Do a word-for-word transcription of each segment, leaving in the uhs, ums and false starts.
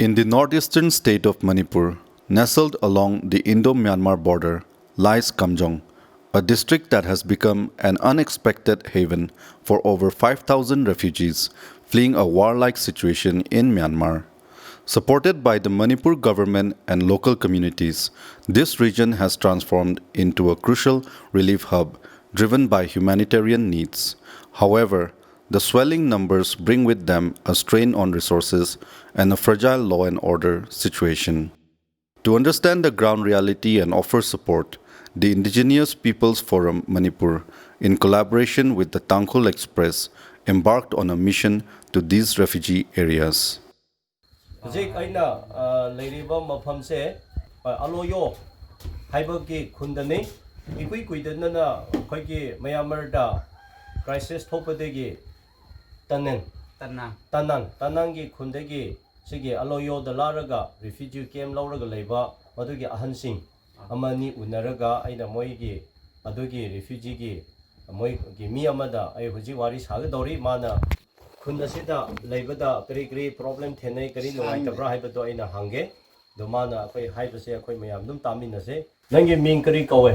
In the northeastern state of Manipur, nestled along the Indo-Myanmar border, lies Kamjong, a district that has become an unexpected haven for over five thousand refugees fleeing a warlike situation in Myanmar. Supported by the Manipur government and local communities, this region has transformed into a crucial relief hub driven by humanitarian needs. However, the swelling numbers bring with them a strain on resources and a fragile law and order situation. To understand the ground reality and offer support, the Indigenous Peoples Forum Manipur, in collaboration with the Tangkhul Express, embarked on a mission to these refugee areas. ꯍꯧꯖꯤꯛ ꯑꯩꯅ ꯑ, ꯂꯩꯔꯤꯕ ꯃꯐꯝꯁꯦ ꯑ, ꯑꯂꯣꯌꯣ ꯍꯥꯏꯕꯒꯤ ꯈꯨꯟꯗꯅꯤ꯫ ꯏꯀꯨꯏ ꯀꯨꯏꯗꯅꯅ ꯑꯩꯈꯣꯏꯒꯤ ꯃꯌꯥꯃꯔꯗ crisis ꯊꯣꯛꯄꯗꯒꯤ ꯇꯅꯦꯟ ꯇꯅꯥꯡ ꯇꯅꯥꯡ ꯇꯅꯥꯡꯒꯤ ꯈꯨꯟꯗꯒꯤ ꯁꯤꯒꯤ ꯑꯂꯣꯌꯣꯗ ꯂꯥꯛꯂꯒ ꯔꯤꯐ꯭ꯌꯨꯖꯤ ꯀꯦꯝ ꯂꯧꯔꯒ ꯂꯩꯕ ꯃꯗꯨꯒꯤ ꯑꯍꯟꯁꯤꯡ ꯑꯃꯅꯤ ꯎꯅꯔꯒ ꯑꯩꯅ ꯃꯣꯏꯒꯤ ꯑꯗꯨꯒꯤ ꯔꯤꯐ꯭ꯌꯨꯖꯤꯒꯤ ꯃꯣꯏꯒꯤ ꯃꯤ ꯑꯃꯗ ꯑꯩ ꯍꯧꯖꯤꯛ ꯋꯥꯔꯤ ꯁꯥꯒꯗꯧꯔꯤ꯫ ꯃꯥꯅ ꯈꯨꯟ ꯑꯁꯤꯗ ꯂꯩꯕꯗ ꯀꯔꯤ ꯀꯔꯤ ꯄ꯭ꯔꯣꯕ꯭ꯂꯦꯝ ꯊꯦꯡꯅꯩ, ꯀꯔꯤ ꯅꯨꯡꯉꯥꯏꯇꯕ꯭ꯔꯥ ꯍꯥꯏꯕꯗꯣ ꯑꯩꯅ ꯍꯪꯒꯦ꯫ ꯑꯗꯣ ꯃꯥꯅ ꯑꯩꯈꯣꯏ ꯍꯥꯏꯕꯁꯦ ꯑꯩꯈꯣꯏ ꯃꯌꯥꯝ ꯑꯗꯨꯝ ꯇꯥꯃꯤꯟꯅꯁꯦ꯫ ꯅꯪꯒꯤ ꯃꯤꯡ ꯀꯔꯤ ꯀꯧꯋꯦ?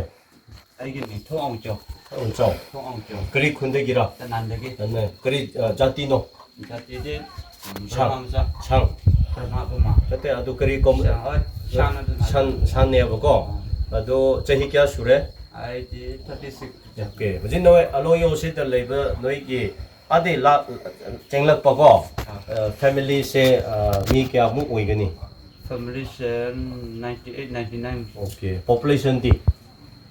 ꯑꯩꯒꯤ ꯃꯤꯡ ꯊꯣꯡ ꯑꯥꯎꯆꯧ꯫ ꯊꯣꯡ ꯑꯥꯎꯆꯧ꯫ ꯊꯣꯡ ꯑꯥꯎꯆꯧ꯫ ꯀꯔꯤ ꯈꯨꯟꯗꯒꯤꯔ? ꯇꯅꯥꯟꯗꯒꯤ꯫ ꯇꯅꯥꯟ꯫ ꯀꯔꯤ, ꯑ, ꯖꯥꯇꯤꯅꯣ? ꯖꯥꯇꯤꯗꯤ, ꯎꯝ, ꯁꯥꯡ꯫ ꯕ꯭ꯔꯍꯃ ꯃꯆꯥ꯫ ꯁꯥꯡ꯫ ꯕ꯭ꯔꯍꯃ ꯀꯨꯃꯥꯔ꯫ ꯅꯠꯇꯦ, ꯑꯗꯨ ꯀꯔꯤ ꯀꯣꯝ-, ꯁꯥꯡ, ꯍꯣꯏ, ꯁꯥꯡ ꯑꯗꯨꯝ ꯍꯥꯏ꯫ ꯁꯥꯡ, ꯁꯥꯡꯅꯦꯕꯀꯣ꯫ ꯑꯥ꯫ ꯑꯗꯣ ꯆꯍꯤ ꯀꯌꯥ ꯁꯨꯔꯦ? ꯑꯩꯗꯤ thirty six꯫ ꯑꯣꯀꯦ꯫ ꯍꯧꯖꯤꯛ ꯅꯣꯏ ꯑꯂꯣꯌꯣꯁꯤꯗ ꯂꯩꯕ ꯅꯣꯏꯒꯤ ꯑꯗꯩ ꯂꯥꯛ-, ꯆꯦꯡꯂꯛꯄꯀꯣ, ꯑꯥ꯫ ꯑ, ꯐꯦꯃꯤꯂꯤꯁꯦ, ꯑ, ꯃꯤ ꯀꯌꯥꯃꯨꯛ ꯑꯣꯏꯒꯅꯤ? ꯐꯦꯃꯤꯂꯤꯁꯦ ninety eight, ninety nine꯫ Okay. ꯄꯣꯄꯨꯂꯦꯁꯟꯗꯤ?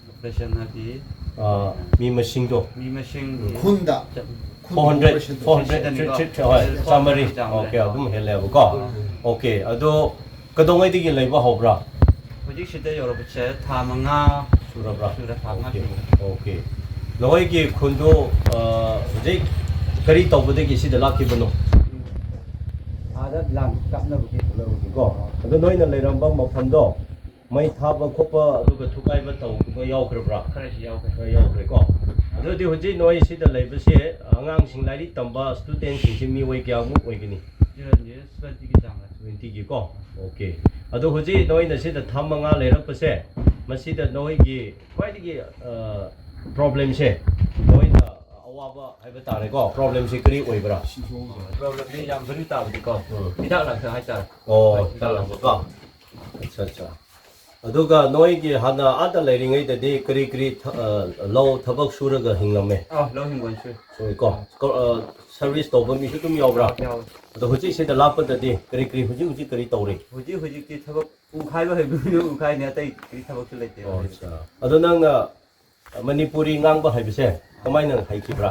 ꯄꯣꯄꯨꯂꯦꯁꯟ ꯍꯥꯏꯗꯤ ꯑ, ꯃꯤ ꯃꯁꯤꯡꯗꯣ? ꯃꯤ ꯃꯁꯤꯡ ꯈꯨꯟꯗ? ꯆ-, four hundred, population ꯗꯣ? Four hundred, ꯍꯣꯏ, ꯆꯥꯝꯃꯔꯤ꯫ ꯆꯥꯝꯃꯔꯤ꯫ ꯑꯣꯀꯦ, ꯑꯗꯨꯝ ꯍꯦꯜꯂꯦꯕꯀꯣ꯫ ꯑꯥ꯫ ꯑꯣꯀꯦ, ꯑꯗꯣ ꯀꯩꯗꯧꯉꯩꯗꯒꯤ ꯂꯩꯕ ꯍꯧꯕ꯭ꯔꯥ? ꯍꯧꯖꯤꯛ ꯁꯤꯗ ꯌꯧꯔꯛꯄꯁꯦ ꯊꯥ ꯃꯉꯥ ꯁꯨꯔꯕ꯭ꯔꯥ? ꯁꯨꯔꯦ, ꯊꯥ ꯃꯉꯥ ꯑꯣꯀꯦ, ꯁꯨꯔꯦ꯫ ꯑꯣꯀꯦ꯫ ꯅꯈꯣꯏꯒꯤ ꯈꯨꯟꯗꯣ, ꯑ, ꯍꯧꯖꯤꯛ ꯀꯔꯤ ꯇꯧꯕꯗꯒꯤ ꯁꯤꯗ ꯂꯥꯛꯈꯤꯕꯅꯣ? ꯑꯥꯗ ꯂꯥꯟ ꯀꯥꯞꯅꯕꯒꯤ꯫ ꯀꯣ, ꯑꯗꯣ ꯅꯣꯏꯅ ꯂꯩꯔꯝꯕ ꯃꯐꯝꯗꯣ ꯃꯩ ꯊꯥꯕ ꯈꯣꯠꯄ ꯑꯗꯨꯒ ꯊꯨꯒꯥꯏꯕ ꯇꯧꯕ ꯌꯥꯎꯈ꯭ꯔꯕ꯭ꯔꯥ? ꯈꯔꯁꯨ ꯌꯥꯎꯈ꯭ꯔꯦ꯫ ꯈꯔ ꯌꯥꯎꯈ꯭ꯔꯦꯀꯣ꯫ ꯑꯗꯨꯗꯤ ꯍꯧꯖꯤꯛ ꯅꯣꯏ ꯁꯤꯗ ꯂꯩꯕꯁꯦ ꯑꯉꯥꯡꯁꯤꯡ, ꯂꯥꯏꯔꯤꯛ ꯇꯝꯕ ꯁ꯭ꯇꯨꯗꯦꯟꯁꯤꯡꯁꯤ ꯃꯤ ꯑꯣꯏ ꯀꯌꯥꯃꯨꯛ ꯑꯣꯏꯒꯅꯤ? ꯁꯚꯦꯟꯇꯤꯒꯤ ꯆꯥꯡꯗ꯫ ꯁꯚꯦꯟꯇꯤꯒꯤ ꯀꯣ? ꯑꯣꯀꯦ꯫ ꯑꯗꯣ ꯍꯧꯖꯤꯛ ꯅꯣꯏꯅ ꯁꯤꯗ ꯊꯥ ꯃꯉꯥ ꯂꯩꯔꯛꯄꯁꯦ, ꯃꯁꯤꯗ ꯅꯣꯏꯒꯤ ꯈ꯭ꯋꯥꯏꯗꯒꯤ, ꯑ, ꯄ꯭ꯔꯣꯕ꯭ꯂꯦꯝꯁꯦ, ꯅꯣꯏꯅ ꯑꯋꯥꯕ ꯍꯥꯏꯕ ꯇꯥꯔꯦꯀꯣ, ꯄ꯭ꯔꯣꯕ꯭ꯂꯦꯝꯁꯦ ꯀꯔꯤ ꯑꯣꯏꯕ꯭ꯔꯥ? ꯄ꯭ꯔꯣꯕ꯭ꯂꯦꯝꯁꯦ ꯌꯥꯝ ꯃꯔꯨ ꯇꯥꯕꯗꯤꯀꯣ, ꯎꯝ꯫ ꯍꯤꯗꯥꯛ ꯂꯥꯡꯊꯛ ꯍꯥꯏꯇꯥꯔꯦ꯫ ꯑꯣ, ꯍꯣꯏ, ꯍꯤꯗꯥꯛ ꯂꯥꯡꯊꯛ ꯀꯣ? ꯑꯠꯆꯥ, ꯑꯠꯆꯥ꯫ ꯑꯗꯨꯒ ꯅꯣꯏꯒꯤ ꯍꯥꯟꯅ ꯑꯥꯗ ꯂꯩꯔꯤꯉꯩꯗꯗꯤ ꯀꯔꯤ ꯀꯔꯤ ꯊ-, ꯑ, ꯂꯧ ꯊꯕꯛ ꯁꯨꯔꯒ ꯍꯤꯡꯂꯝꯃꯦ? ꯑꯥ, ꯂꯧ ꯍꯤꯡꯒꯣꯜ ꯁꯨꯏ꯫ ꯁꯨꯏꯀꯣ? ꯀꯣ-, ꯑ, ꯁꯔꯚꯤꯁ ꯇꯧꯕ ꯃꯤꯁꯨ ꯑꯗꯨꯝ ꯌꯥꯎꯕ꯭ꯔꯥ? ꯌꯥꯎꯋꯦ꯫ ꯑꯗꯣ ꯍꯧꯖꯤꯛ ꯁꯤꯗ ꯂꯥꯛꯄꯗꯗꯤ ꯀꯔꯤ ꯀꯔꯤ, ꯍꯧꯖꯤꯛ ꯍꯧꯖꯤꯛ ꯀꯔꯤ ꯇꯧꯔꯤ? ꯍꯧꯖꯤꯛ ꯍꯧꯖꯤꯛꯇꯤ ꯊꯕꯛ ꯎ ꯈꯥꯏꯕ ꯍꯩꯕ ꯃꯤꯅ ꯎ ꯈꯥꯏꯅꯤ, ꯑꯇꯩ ꯀꯔꯤ ꯊꯕꯛꯁꯨ ꯂꯩꯇꯦ ꯑꯣ, ꯍꯧꯖꯤꯛꯇꯤ꯫ ꯑꯠꯆꯥ꯫ ꯑꯗꯣ ꯅꯪꯅ ꯃꯅꯤꯄꯨꯔꯤ ꯉꯥꯡꯕ ꯍꯩꯕꯁꯦ ꯀꯃꯥꯏꯅ ꯍꯩꯈꯤꯕ꯭ꯔꯥ?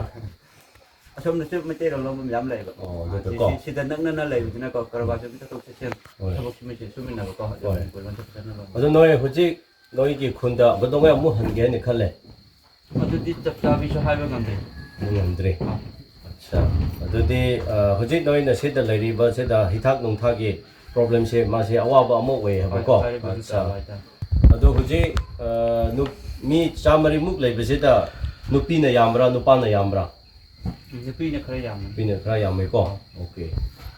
ꯑꯁꯣꯝꯗꯁꯨ ꯃꯩꯇꯩꯂꯣꯟ ꯂꯣꯟꯕ ꯃꯌꯥꯝ ꯂꯩꯕ꯫ ꯑꯣ, ꯑꯗꯨꯗ ꯁꯤ-, ꯀꯣ? ꯁꯤꯗ ꯅꯛꯅꯅ ꯂꯩꯕꯅꯤꯅꯀꯣ, ꯀꯔꯕꯥꯔꯁꯨ ꯑꯗꯨꯝ ꯆꯠꯊꯣꯛ ꯆꯠꯁꯤꯟ, ꯍꯣꯏ꯫ ꯊꯕꯛ ꯁꯨꯃꯤꯟꯁꯤ-, ꯁꯨꯃꯤꯟꯅꯕꯀꯣ, ꯑꯗꯨ ꯍꯣꯏ꯫ ꯃꯅꯤꯄꯨꯔ ꯂꯣꯟꯁꯨ ꯐꯖꯅ ꯂꯣꯟꯕ꯫ ꯑꯗꯣ ꯅꯣꯏ ꯍꯧꯖꯤꯛ ꯅꯣꯏꯒꯤ ꯈꯨꯟꯗ ꯀꯩꯗꯧꯉꯩ ꯑꯃꯨꯛ ꯍꯟꯒꯦ ꯍꯥꯏꯅ ꯈꯜꯂꯦ? ꯑꯗꯨꯗꯤ ꯆꯞ ꯆꯥꯕꯤꯁꯨ ꯍꯥꯏꯕ ꯉꯝꯗꯦ꯫ ꯍꯥꯏꯕ ꯉꯝꯗ꯭ꯔꯤ꯫ ꯑꯥ꯫ ꯑꯠꯆꯥ꯫ ꯑꯗꯨꯗꯤ, ꯑ, ꯍꯧꯖꯤꯛ ꯅꯣꯏꯅ ꯁꯤꯗ ꯂꯩꯔꯤꯕꯁꯤꯗ ꯍꯤꯊꯥꯛ ꯅꯨꯡꯊꯥꯛꯀꯤ ꯄ꯭ꯔꯣꯕ꯭ꯂꯦꯝꯁꯦ ꯃꯥꯁꯦ ꯑꯋꯥꯕ ꯑꯃ ꯑꯣꯏ ꯍꯣꯏ, ꯍꯥꯏꯕꯀꯣ? ꯍꯥꯏꯔꯤꯕ ꯑꯗꯨ ꯑꯠꯆꯥ꯫ ꯇꯥꯕ ꯍꯥꯏꯇꯥꯔꯦ꯫ ꯑꯗꯣ ꯍꯧꯖꯤꯛ, ꯑ, ꯅꯨꯞ-, ꯃꯤ ꯆꯥꯃꯔꯤꯃꯨꯛ ꯂꯩꯕꯁꯤꯗ ꯅꯨꯄꯤꯅ ꯌꯥꯝꯕ꯭ꯔꯥ, ꯅꯨꯄꯥꯅ ꯌꯥꯝꯕ꯭ꯔꯥ? ꯅꯨꯄꯤꯅ ꯈꯔ ꯌꯥꯝꯃꯤ꯫ ꯅꯨꯄꯤꯅ ꯈꯔ ꯌꯥꯝꯃꯤꯀꯣ? ꯑꯣꯀꯦ꯫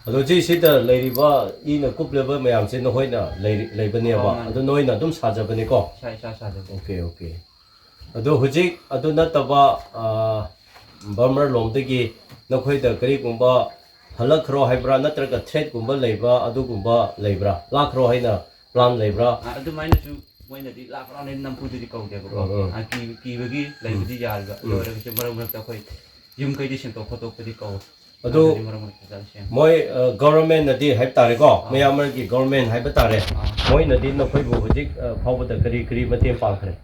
ꯑꯗꯣ ꯍꯧꯖꯤꯛ ꯁꯤꯗ ꯂꯩꯔꯤꯕ ꯏꯅ ꯀꯨꯞꯂꯕ ꯃꯌꯥꯝꯁꯦ ꯅꯈꯣꯏꯅ ꯂꯩꯔꯤ-, ꯂꯩꯕꯅꯦꯕ? ꯑꯣ, ꯃꯥꯅꯦ꯫ ꯑꯗꯣ ꯅꯣꯏꯅ ꯑꯗꯨꯝ ꯁꯥꯖꯕꯅꯦꯀꯣ? ꯏꯁꯥ ꯏꯁꯥ ꯁꯥꯖꯕꯅꯦ꯫ Okay, okay. ꯑꯗꯣ ꯍꯧꯖꯤꯛ ꯑꯗꯨ ꯅꯠꯇꯕ, ꯑ, ꯕꯔꯃꯔ ꯂꯣꯝꯗꯒꯤ ꯅꯈꯣꯏꯗ ꯀꯔꯤꯒꯨꯝꯕ ꯍꯜꯂꯛꯈ꯭ꯔꯣ ꯍꯥꯏꯕ꯭ꯔꯥ, ꯅꯠꯇ꯭ꯔꯒ ꯊ꯭ꯔꯦꯠꯀꯨꯝꯕ ꯂꯩꯕ꯭ꯔꯥ, ꯑꯗꯨꯒꯨꯝꯕ ꯂꯩꯕ꯭ꯔꯥ? ꯂꯥꯛꯈ꯭ꯔꯣ ꯍꯥꯏꯅ ꯄ꯭ꯂꯥꯟ ꯂꯩꯕ꯭ꯔꯥ? ꯑ, ꯑꯗꯨꯃꯥꯏꯅꯁꯨ ꯃꯣꯏꯅꯗꯤ ꯂꯥꯛꯈ꯭ꯔꯣ ꯍꯥꯏꯅ ꯅꯝꯐꯨꯗꯗꯤ ꯀꯧꯗꯦꯕꯀꯣ꯫ ꯎꯝ, ꯎꯝ꯫ ꯑ, ꯀꯤ-, ꯀꯤꯕꯒꯤ ꯂꯩꯕꯗꯤ ꯎꯝ꯫ ꯌꯥꯔꯤꯕ꯫ ꯑꯗꯨ ꯎꯝ꯫ ꯑꯣꯏꯔꯒꯁꯨ ꯃꯔꯛ ꯃꯔꯛꯇ ꯑꯩꯈꯣꯏ ꯌꯨꯝ ꯀꯩꯗꯤ ꯁꯦꯡꯗꯣꯛ ꯈꯣꯠꯇꯣꯛꯄꯗꯤ ꯀꯧꯋꯦ꯫ ꯑꯗꯨ ꯑꯗꯨꯗꯤ ꯃꯔꯛ ꯃꯔꯛꯇ ꯆꯠꯂꯁꯦ꯫ ꯃꯣꯏ, ꯑ, ꯒꯣꯚꯔꯟꯃꯦꯟꯅꯗꯤ ꯍꯥꯏꯕ ꯇꯥꯔꯦꯀꯣ, ꯑꯥ꯫ ꯃꯌꯥꯝꯃꯔꯒꯤ ꯒꯣꯚꯔꯟꯃꯦꯟ ꯍꯥꯏꯕ ꯇꯥꯔꯦ, ꯑꯥ꯫ ꯃꯣꯏꯅꯗꯤ ꯅꯈꯣꯏꯕꯨ ꯍꯧꯖꯤꯛ, ꯑ, ꯐꯥꯎꯕꯗ ꯀꯔꯤ ꯀꯔꯤ ꯃꯇꯦꯡ ꯄꯥꯡꯈ꯭ꯔꯦ?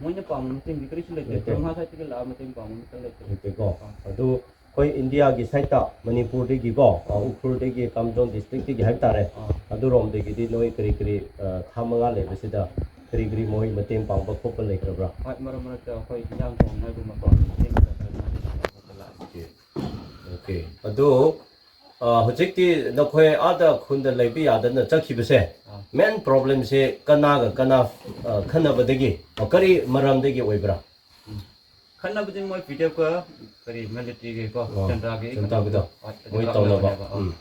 ꯃꯣꯏꯅ ꯄꯥꯡꯕ ꯃꯇꯦꯡꯗꯤ ꯀꯔꯤꯁꯨ ꯂꯩꯇꯦ꯫ ꯂꯩꯇꯦ꯫ ꯕꯔꯃꯥ ꯁꯥꯏꯠꯇꯒꯤ ꯂꯥꯛꯑ ꯃꯇꯦꯡ ꯄꯥꯡꯕ ꯑꯃꯠꯇ ꯂꯩꯇꯦ꯫ ꯂꯩꯇꯦꯀꯣ꯫ ꯑꯥ꯫ ꯑꯗꯨ ꯑꯩꯈꯣꯏ ꯏꯟꯗꯤꯌꯥꯒꯤ ꯁꯥꯏꯠꯇ ꯃꯅꯤꯄꯨꯔꯗꯒꯤꯀꯣ, ꯑ, ꯎꯈ꯭ꯔꯨꯜꯗꯒꯤ, ꯀꯥꯝꯖꯣꯡ ꯗꯤꯁꯇ꯭ꯔꯤꯛꯇꯒꯤ ꯍꯥꯏꯕ ꯇꯥꯔꯦ, ꯑꯥ꯫ ꯑꯗꯨꯔꯣꯝꯗꯒꯤꯗꯤ ꯅꯣꯏ ꯀꯔꯤ ꯀꯔꯤ, ꯑ, ꯊꯥ ꯃꯉꯥ ꯂꯩꯕꯁꯤꯗ ꯀꯔꯤ ꯀꯔꯤ ꯃꯣꯏ ꯃꯇꯦꯡ ꯄꯥꯡꯕ ꯈꯣꯠꯄ ꯂꯩꯈ꯭ꯔꯕ꯭ꯔꯥ? ꯍꯣꯏ, ꯃꯔꯛ ꯃꯔꯛꯇ ꯑꯩꯈꯣꯏ ꯏꯟꯖꯥꯡ ꯊꯣꯡꯅꯕꯒꯨꯝꯕꯀꯣ, ꯃꯇꯦꯡ ꯈꯔ ꯈꯔ ꯑꯗꯨꯃꯥꯏꯅ ꯄꯥꯡꯕ ꯈꯣꯠꯄ ꯂꯥꯛꯑꯦ꯫ ꯑꯣꯀꯦ꯫ ꯑꯣꯀꯦ꯫ ꯑꯗꯨ, ꯑ, ꯍꯧꯖꯤꯛꯇꯤ ꯅꯈꯣꯏ ꯑꯥꯗ ꯈꯨꯟꯗ ꯂꯩꯕ ꯌꯥꯗꯅ ꯆꯠꯈꯤꯕꯁꯦ, ꯑꯥ꯫ ꯃꯦꯟ ꯄ꯭ꯔꯣꯕ꯭ꯂꯦꯝꯁꯦ ꯀꯅꯥꯒ ꯀꯅꯥ, ꯑ, ꯈꯟꯅꯕꯗꯒꯤ, ꯑ, ꯀꯔꯤ ꯃꯔꯝꯗꯒꯤ ꯑꯣꯏꯕ꯭ꯔꯥ? ꯎꯝ꯫ ꯈꯠꯅꯕꯗꯤ ꯃꯣꯏ ꯄꯤ ꯗꯤ ꯑꯦꯐꯀ ꯀꯔꯤ ꯃꯤꯂꯤꯇ꯭ꯔꯤꯒꯤ ꯀꯣ ꯑꯣ, ꯖꯟꯇꯥꯒꯤ ꯖꯟꯇꯥꯒꯤꯗꯣ꯫ ꯍꯣꯏ, ꯑꯗꯨ ꯃꯣꯏ ꯇꯧꯅꯕ꯫ ꯀꯥꯞꯅꯕꯅꯦꯕ꯫ ꯑꯣ꯫ ꯎꯝ꯫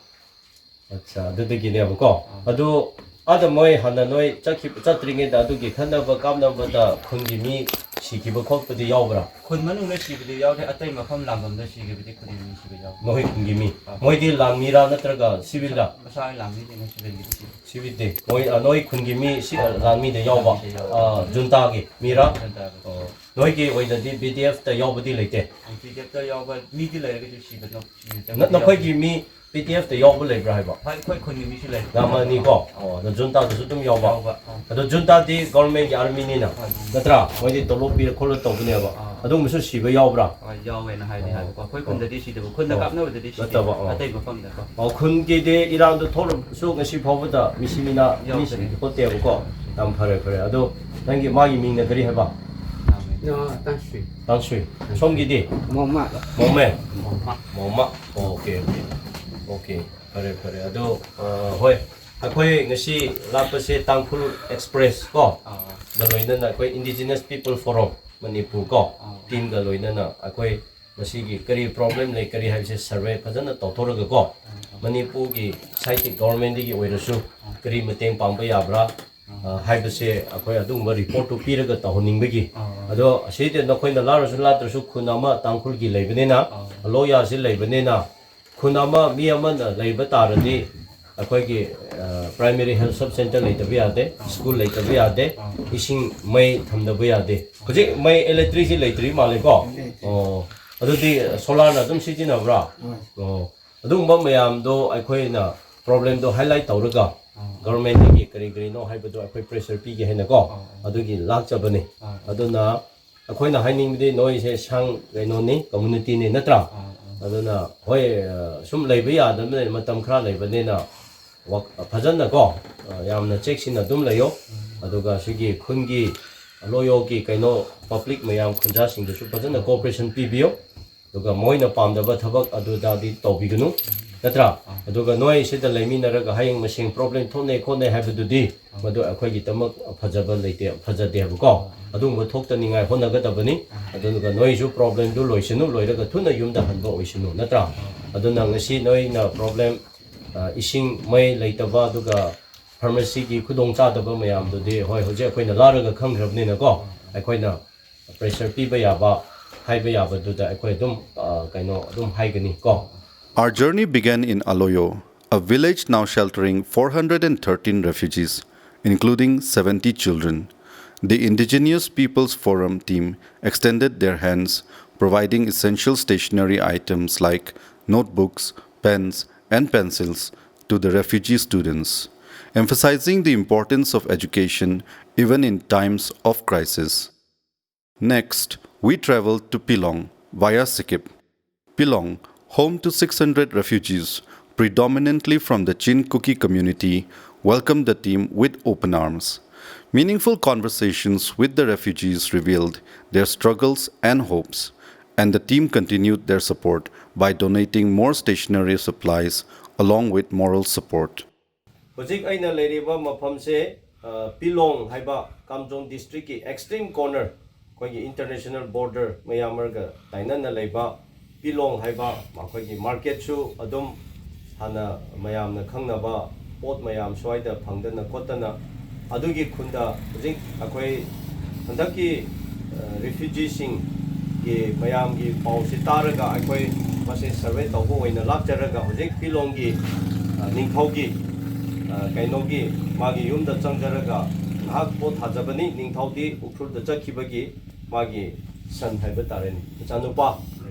ꯑꯠꯆꯥ, ꯑꯗꯨꯗꯒꯤꯅꯦꯕꯀꯣ꯫ ꯑꯥ꯫ ꯑꯗꯨ ꯑꯥꯗ ꯃꯣꯏ ꯍꯥꯟꯅ ꯅꯣꯏ ꯆꯠꯈꯤ-, ꯆꯠꯇ꯭ꯔꯤꯉꯩꯗ ꯑꯗꯨꯒꯤ ꯈꯠꯅꯕ ꯀꯥꯞꯅꯕꯗ ꯈꯨꯟꯒꯤ ꯃꯤ ꯁꯤꯈꯤꯕ ꯈꯣꯠꯄꯗꯤ ꯌꯥꯎꯕ꯭ꯔꯥ? ꯈꯨꯟ ꯃꯅꯨꯡꯗ ꯁꯤꯕꯗꯤ ꯌꯥꯎꯗꯦ, ꯑꯇꯩ ꯃꯐꯝ ꯂꯥꯟꯐꯝꯗ ꯁꯤꯈꯤꯕꯗꯤ ꯈꯨꯟꯒꯤ ꯃꯤ ꯁꯤꯕ ꯌꯥꯎꯗꯦ꯫ ꯃꯈꯣꯏ ꯈꯨꯟꯒꯤ ꯃꯤ꯫ ꯑꯥ꯫ ꯃꯣꯏꯗꯤ ꯂꯥꯟꯃꯤꯔꯥ ꯅꯠꯇ꯭ꯔꯒ ꯁꯤꯚꯤꯜꯔꯥ? ꯃꯁꯥꯒꯤ ꯂꯥꯟꯃꯤꯁꯤꯡꯅ ꯁꯤꯚꯤꯜꯒꯤꯗꯤ ꯁꯤꯕ꯫ ꯁꯤꯚꯤꯜꯗꯤ꯫ ꯃꯣꯏ, ꯑ, ꯅꯣꯏ ꯈꯨꯟꯒꯤ ꯃꯤ ꯁꯤ, ꯑ, ꯂꯥꯟꯃꯤꯗ ꯌꯥꯎꯕ? ꯂꯥꯟꯃꯤꯗ ꯌꯥꯎꯕ꯫ ꯑ, ꯖꯨꯟꯇꯥꯒꯤ ꯃꯤꯔꯥ? ꯖꯨꯟꯇꯥꯒꯤ꯫ ꯑꯣ꯫ ꯅꯣꯏꯒꯤ ꯑꯣꯏꯅꯗꯤ ꯕꯤ ꯗꯤ ꯑꯦꯐꯇ ꯌꯥꯎꯕꯗꯤ ꯂꯩꯇꯦ? ꯕꯤ ꯗꯤ ꯑꯦꯐꯇ ꯌꯥꯎꯕ ꯃꯤꯗꯤ ꯂꯩꯔꯒꯁꯨ ꯁꯤꯕ ꯅ-, ꯅꯈꯣꯏꯒꯤ ꯃꯤ ꯕꯤ ꯗꯤ ꯑꯦꯐꯇ ꯌꯥꯎꯕ ꯂꯩꯕ꯭ꯔꯥ ꯍꯥꯏꯕ? ꯍꯣꯏ, ꯑꯩꯈꯣꯏ ꯈꯨꯟꯒꯤ ꯃꯤꯁꯨ ꯂꯩ꯫ ꯌꯥꯝ ꯑꯅꯤꯀꯣ? ꯑꯣ, ꯑꯗꯣ ꯖꯨꯟꯇꯥꯗꯁꯨ ꯑꯗꯨꯝ ꯌꯥꯎꯕ? ꯌꯥꯎꯕ, ꯑꯥ꯫ ꯑꯗꯣ ꯖꯨꯟꯇꯥꯗꯤ ꯒꯣꯔꯃꯦꯟꯒꯤ ꯑꯥꯔꯃꯤꯅꯤꯅ, ꯍꯣꯏ, ꯎꯝ꯫ ꯅꯠꯇ꯭ꯔꯥ? ꯃꯣꯏꯗꯤ ꯇꯣꯂꯣꯞ ꯄꯤꯔ ꯈꯣꯠꯂ ꯇꯧꯕꯅꯦꯕ꯫ ꯑꯥ꯫ ꯑꯗꯨꯒꯨꯝꯕꯁꯨ ꯁꯤꯕ ꯌꯥꯎꯕ꯭ꯔꯥ? ꯍꯣꯏ, ꯌꯥꯎꯋꯦꯅ ꯍꯥꯏꯗꯤ ꯑꯣ꯫ ꯍꯥꯏꯕꯀꯣ꯫ ꯑꯩꯈꯣꯏ ꯑꯣ꯫ ꯈꯨꯟꯗꯗꯤ ꯁꯤꯗꯕ, ꯈꯨꯟꯗ ꯑꯣ꯫ ꯀꯥꯞꯅꯕꯗꯗꯤ ꯁꯤꯗꯦ꯫ ꯅꯠꯇꯕ, ꯑꯣ꯫ ꯑꯇꯩ ꯃꯐꯝꯗꯀꯣ꯫ ꯑꯣ, ꯈꯨꯟꯒꯤꯗꯤ ꯏꯔꯥꯡꯗꯣ ꯊꯣꯛꯂꯁꯨ ꯉꯁꯤ ꯐꯥꯎꯕꯗ ꯃꯤꯁꯤ ꯃꯤꯅꯥ ꯃꯤ ꯌꯥꯎꯗ꯭ꯔꯦ꯫ ꯁꯤꯕ ꯈꯣꯠꯇꯦꯕꯀꯣ꯫ ꯌꯥꯝ ꯐꯔꯦ, ꯐꯔꯦ꯫ ꯑꯗꯣ ꯅꯪꯒꯤ, ꯃꯥꯒꯤ ꯃꯤꯡꯅ ꯀꯔꯤ ꯍꯥꯏꯕ? ꯅꯣ, ꯇꯥꯡꯁꯨꯏ꯫ ꯇꯥꯡꯁꯨꯏ꯫ ꯁꯣꯝꯒꯤꯗꯤ? ꯃꯣꯃꯥ꯫ ꯃꯣꯃꯦ? ꯃꯣꯃꯥ꯫ ꯃꯣꯃꯥ꯫ Okay, okay. ꯑꯣꯀꯦ, ꯐꯔꯦ, ꯐꯔꯦ꯫ ꯑꯗꯣ, ꯑ, ꯍꯣꯏ, ꯑꯩꯈꯣꯏ ꯉꯁꯤ ꯂꯥꯛꯄꯁꯦ ꯇꯥꯡꯈꯨꯜ ꯑꯦꯛꯁꯄ꯭ꯔꯦꯁ ꯀꯣ, ꯑꯥ꯫ ꯒ ꯂꯣꯏꯅꯅ ꯑꯩꯈꯣꯏ Indigenous People Forum ꯃꯅꯤꯄꯨꯔ ꯀꯣ, ꯑꯥ꯫ ꯇꯤꯝꯒ ꯂꯣꯏꯅꯅ ꯑꯩꯈꯣꯏ ꯃꯁꯤꯒꯤ ꯀꯔꯤ ꯄ꯭ꯔꯣꯕ꯭ꯂꯦꯝ ꯂꯩ, ꯀꯔꯤ ꯍꯥꯏꯕꯁꯦ ꯁꯔꯚꯦ ꯐꯖꯅ ꯇꯧꯊꯣꯔꯒ ꯀꯣ, ꯑꯥ꯫ ꯃꯅꯤꯄꯨꯔꯒꯤ ꯁꯥꯏꯠꯀꯤ ꯒꯣꯔꯃꯦꯟꯗꯒꯤ ꯑꯣꯏꯔꯁꯨ ꯑꯥ꯫ ꯀꯔꯤ ꯃꯇꯦꯡ ꯄꯥꯡꯕ ꯌꯥꯕ꯭ꯔꯥ, ꯑꯥ꯫ ꯑ, ꯍꯥꯏꯕꯁꯦ ꯑꯩꯈꯣꯏ ꯑꯗꯨꯒꯨꯝꯕ ꯔꯤꯄꯣꯔꯠꯇꯨ ꯄꯤꯔꯒ ꯇꯧꯍꯟꯅꯤꯡꯕꯒꯤ꯫ ꯑꯥ꯫ ꯑꯗꯣ ꯑꯁꯤꯗ ꯅꯈꯣꯏꯅ ꯂꯥꯛꯂꯁꯨ ꯂꯥꯛꯇ꯭ꯔꯁꯨ ꯈꯨꯟ ꯑꯃ ꯇꯥꯡꯈꯨꯜꯒꯤ ꯂꯩꯕꯅꯤꯅ, ꯑꯥ꯫ ꯂꯣꯌꯥꯁꯤ ꯂꯩꯕꯅꯤꯅ, ꯈꯨꯟ ꯑꯃ ꯃꯤ ꯑꯃꯅ ꯂꯩꯕ ꯇꯥꯔꯗꯤ ꯑꯩꯈꯣꯏꯒꯤ, ꯑ, primary health sub centre ꯂꯩꯇꯕ ꯌꯥꯗꯦ, ꯑꯥ꯫ ꯁ꯭ꯀꯨꯜ ꯂꯩꯇꯕ ꯌꯥꯗꯦ, ꯑꯥ꯫ ꯏꯁꯤꯡ ꯃꯩ ꯊꯝꯗꯕ ꯌꯥꯗꯦ꯫ ꯍꯧꯖꯤꯛ ꯃꯩ, ꯏꯂꯦꯛꯇ꯭ꯔꯤꯛꯁꯤ ꯂꯩꯇ꯭ꯔꯤ ꯃꯥꯜꯂꯦꯀꯣ? ꯂꯩꯇ꯭ꯔꯤ꯫ ꯑꯣ, ꯑꯗꯨꯗꯤ ꯁꯣꯂꯥꯔꯅ ꯑꯗꯨꯝ ꯁꯤꯖꯤꯟꯅꯕ꯭ꯔꯥ? ꯍꯣꯏ꯫ ꯑꯣ, ꯑꯗꯨꯒꯨꯝꯕ ꯃꯌꯥꯝꯗꯣ ꯑꯩꯈꯣꯏꯅ ꯄ꯭ꯔꯣꯕ꯭ꯂꯦꯝꯗꯣ ꯍꯥꯏꯂꯥꯏꯠ ꯇꯧꯔꯒ ꯑꯥ꯫ ꯒꯚꯔꯟꯃꯦꯟꯠꯇꯒꯤ ꯀꯔꯤ ꯀꯔꯤꯅꯣ ꯍꯥꯏꯕꯗꯣ ꯑꯩꯈꯣꯏ ꯄ꯭ꯔꯦꯁꯔ ꯄꯤꯒꯦ ꯍꯥꯏꯅꯀꯣ, ꯑꯥ, ꯑꯥ꯫ ꯑꯗꯨꯒꯤ ꯂꯥꯛꯆꯕꯅꯤ꯫ ꯑꯥ, ꯑꯥ꯫ ꯑꯗꯨꯅ ꯑꯩꯈꯣꯏꯅ ꯍꯥꯏꯅꯤꯡꯕꯗꯤ ꯅꯣꯏꯁꯦ ꯁꯪ ꯀꯩꯅꯣꯅꯤ, ꯀꯝꯃ꯭ꯌꯨꯅꯤꯇꯤꯅꯤ, ꯅꯠꯇ꯭ꯔꯥ? ꯑꯥ, ꯑꯥ꯫ ꯑꯗꯨꯅ ꯍꯣꯏ, ꯑ, ꯁꯨꯝ ꯂꯩꯕ ꯌꯥꯗꯕꯅꯤꯅ, ꯃꯇꯝ ꯈꯔ ꯂꯩꯕꯅꯤꯅ ꯋꯥꯛ-, ꯐꯖꯅꯀꯣ, ꯑ, ꯌꯥꯝꯅ ꯆꯦꯛꯁꯤꯟꯅ ꯑꯗꯨꯝ ꯂꯩꯌꯣ꯫ ꯎꯝ꯫ ꯑꯗꯨꯒ ꯁꯤꯒꯤ ꯈꯨꯟꯒꯤ ꯂꯣꯌꯣꯒꯤ ꯀꯩꯅꯣ ꯄꯕ꯭ꯂꯤꯛ ꯃꯌꯥꯝ ꯈꯨꯟꯖꯥꯁꯤꯡꯗꯁꯨ ꯐꯖꯅ ꯀꯣꯑꯣꯄꯔꯦꯁꯟ ꯄꯤꯕꯤꯌꯣ꯫ ꯑꯗꯨꯒ ꯃꯣꯏꯅ ꯄꯥꯝꯗꯕ ꯊꯕꯛ ꯑꯗꯨꯗꯥꯗꯤ ꯇꯧꯕꯤꯒꯅꯨ꯫ ꯅꯠꯇ꯭ꯔꯥ? ꯑꯗꯨꯒ ꯅꯣꯏ ꯁꯤꯗ ꯂꯩꯃꯤꯟꯅꯔꯒ ꯍꯌꯦꯡ ꯃꯁꯦꯡ ꯄ꯭ꯔꯣꯕ꯭ꯂꯦꯝ ꯊꯣꯛꯅꯩ ꯈꯣꯠꯅꯩ ꯍꯥꯏꯕꯗꯨꯗꯤ ꯃꯗꯨ ꯑꯩꯈꯣꯏꯒꯤꯗꯃꯛ ꯐꯖꯕ ꯂꯩꯇꯦ, ꯐꯖꯗꯦ ꯍꯥꯏꯕꯀꯣ꯫ ꯑꯗꯨꯒꯨꯝꯕ ꯊꯣꯛꯇꯅꯤꯡꯉꯥꯏ ꯍꯣꯠꯅꯒꯗꯕꯅꯤ꯫ ꯑꯗꯨꯒ ꯅꯣꯏꯁꯨ ꯄ꯭ꯔꯣꯕ꯭ꯂꯦꯝꯗꯨ ꯂꯣꯏꯁꯅꯨ, ꯂꯣꯏꯔꯒ ꯊꯨꯅ ꯌꯨꯝꯗ ꯍꯟꯕ ꯑꯣꯏꯁꯅꯨ, ꯅꯠꯇ꯭ꯔꯥ? ꯑꯗꯨꯅ ꯉꯁꯤ ꯅꯣꯏꯅ ꯄ꯭ꯔꯣꯕ꯭ꯂꯦꯝ, ꯑ, ꯏꯁꯤꯡ ꯃꯩ ꯂꯩꯇꯕ, ꯑꯗꯨꯒ ꯐꯥꯔꯃꯥꯁꯤꯒꯤ ꯈꯨꯗꯣꯡꯆꯥꯗꯕ ꯃꯌꯥꯝꯗꯨꯗꯤ, ꯍꯣꯏ, ꯍꯧꯖꯤꯛ ꯑꯩꯈꯣꯏꯅ ꯂꯥꯔꯒ ꯈꯪꯈ꯭ꯔꯕꯅꯤꯅꯀꯣ, ꯑꯩꯈꯣꯏꯅ ꯄ꯭ꯔꯦꯁꯔ ꯄꯤꯕ ꯌꯥꯕ, ꯍꯥꯏꯕ ꯌꯥꯕꯗꯨꯗ ꯑꯩꯈꯣꯏ ꯑꯗꯨꯝ, ꯑ, ꯀꯩꯅꯣ, ꯑꯗꯨꯝ ꯍꯥꯏꯒꯅꯤ ꯀꯣ꯫ Our journey began in Aloyo, a village now sheltering four hundred thirteen refugees, including seventy children. The Indigenous Peoples Forum team extended their hands, providing essential stationery items like notebooks, pens, and pencils to the refugee students, emphasizing the importance of education even in times of crisis. Next, we traveled to Pilong via Sikkim. Pilong, home to six hundred refugees, predominantly from the Chin Kuki community, welcomed the team with open arms. Meaningful conversations with the refugees revealed their struggles and hopes, and the team continued their support by donating more stationery supplies along with moral support. ꯍꯧꯖꯤꯛ ꯑꯩꯅ ꯂꯩꯔꯤꯕ ꯃꯐꯝꯁꯦ, ꯑ, ꯄꯤꯂꯣꯡ ꯍꯥꯏꯕ ꯀꯥꯝꯖꯣꯡ ꯗꯤꯁꯇ꯭ꯔꯤꯛꯀꯤ extreme corner, ꯑꯩꯈꯣꯏꯒꯤ international border ꯃꯌꯥꯝꯃꯔꯒ ꯇꯥꯏꯅꯅ ꯂꯩꯕ ꯄꯤꯂꯣꯡ ꯍꯥꯏꯕ ꯃꯈꯣꯏꯒꯤ ꯃꯥꯔꯀꯦꯠꯁꯨ ꯑꯗꯨꯝ ꯍꯥꯟꯅ ꯃꯌꯥꯝꯅ ꯈꯪꯅꯕ ꯄꯣꯠ ꯃꯌꯥꯝ ꯁ꯭ꯋꯥꯏꯗ ꯐꯪꯗꯅ ꯈꯣꯠꯇꯅ ꯑꯗꯨꯒꯤ ꯈꯨꯟꯗ ꯍꯧꯖꯤꯛ ꯑꯩꯈꯣꯏ ꯍꯟꯗꯛꯀꯤ, ꯑ, ꯔꯤꯐ꯭ꯌꯨꯖꯤꯁꯤꯡꯒꯤ ꯃꯌꯥꯝꯒꯤ ꯄꯥꯎꯁꯤ ꯇꯥꯔꯒ ꯑꯩꯈꯣꯏ ꯃꯁꯤ ꯁꯔꯚꯦ ꯇꯧꯕ ꯑꯣꯏꯅ ꯂꯥꯛꯆꯔꯒ ꯍꯧꯖꯤꯛ ꯄꯤꯂꯣꯡꯒꯤ, ꯑ, ꯅꯤꯡꯊꯧꯒꯤ, ꯑ, ꯀꯩꯅꯣꯒꯤ ꯃꯥꯒꯤ ꯌꯨꯝꯗ ꯆꯪꯖꯔꯒ ꯉꯥꯏꯍꯥꯛ ꯄꯣꯠ ꯊꯥꯖꯕꯅꯤ꯫ ꯅꯤꯡꯊꯧꯗꯤ ꯎꯈ꯭ꯔꯨꯜꯗ ꯆꯠꯈꯤꯕꯒꯤ ꯃꯥꯒꯤ ꯁꯟ ꯍꯥꯏꯕ ꯇꯥꯔꯦꯅꯦ, ꯃꯆꯥꯅꯨꯄꯥ,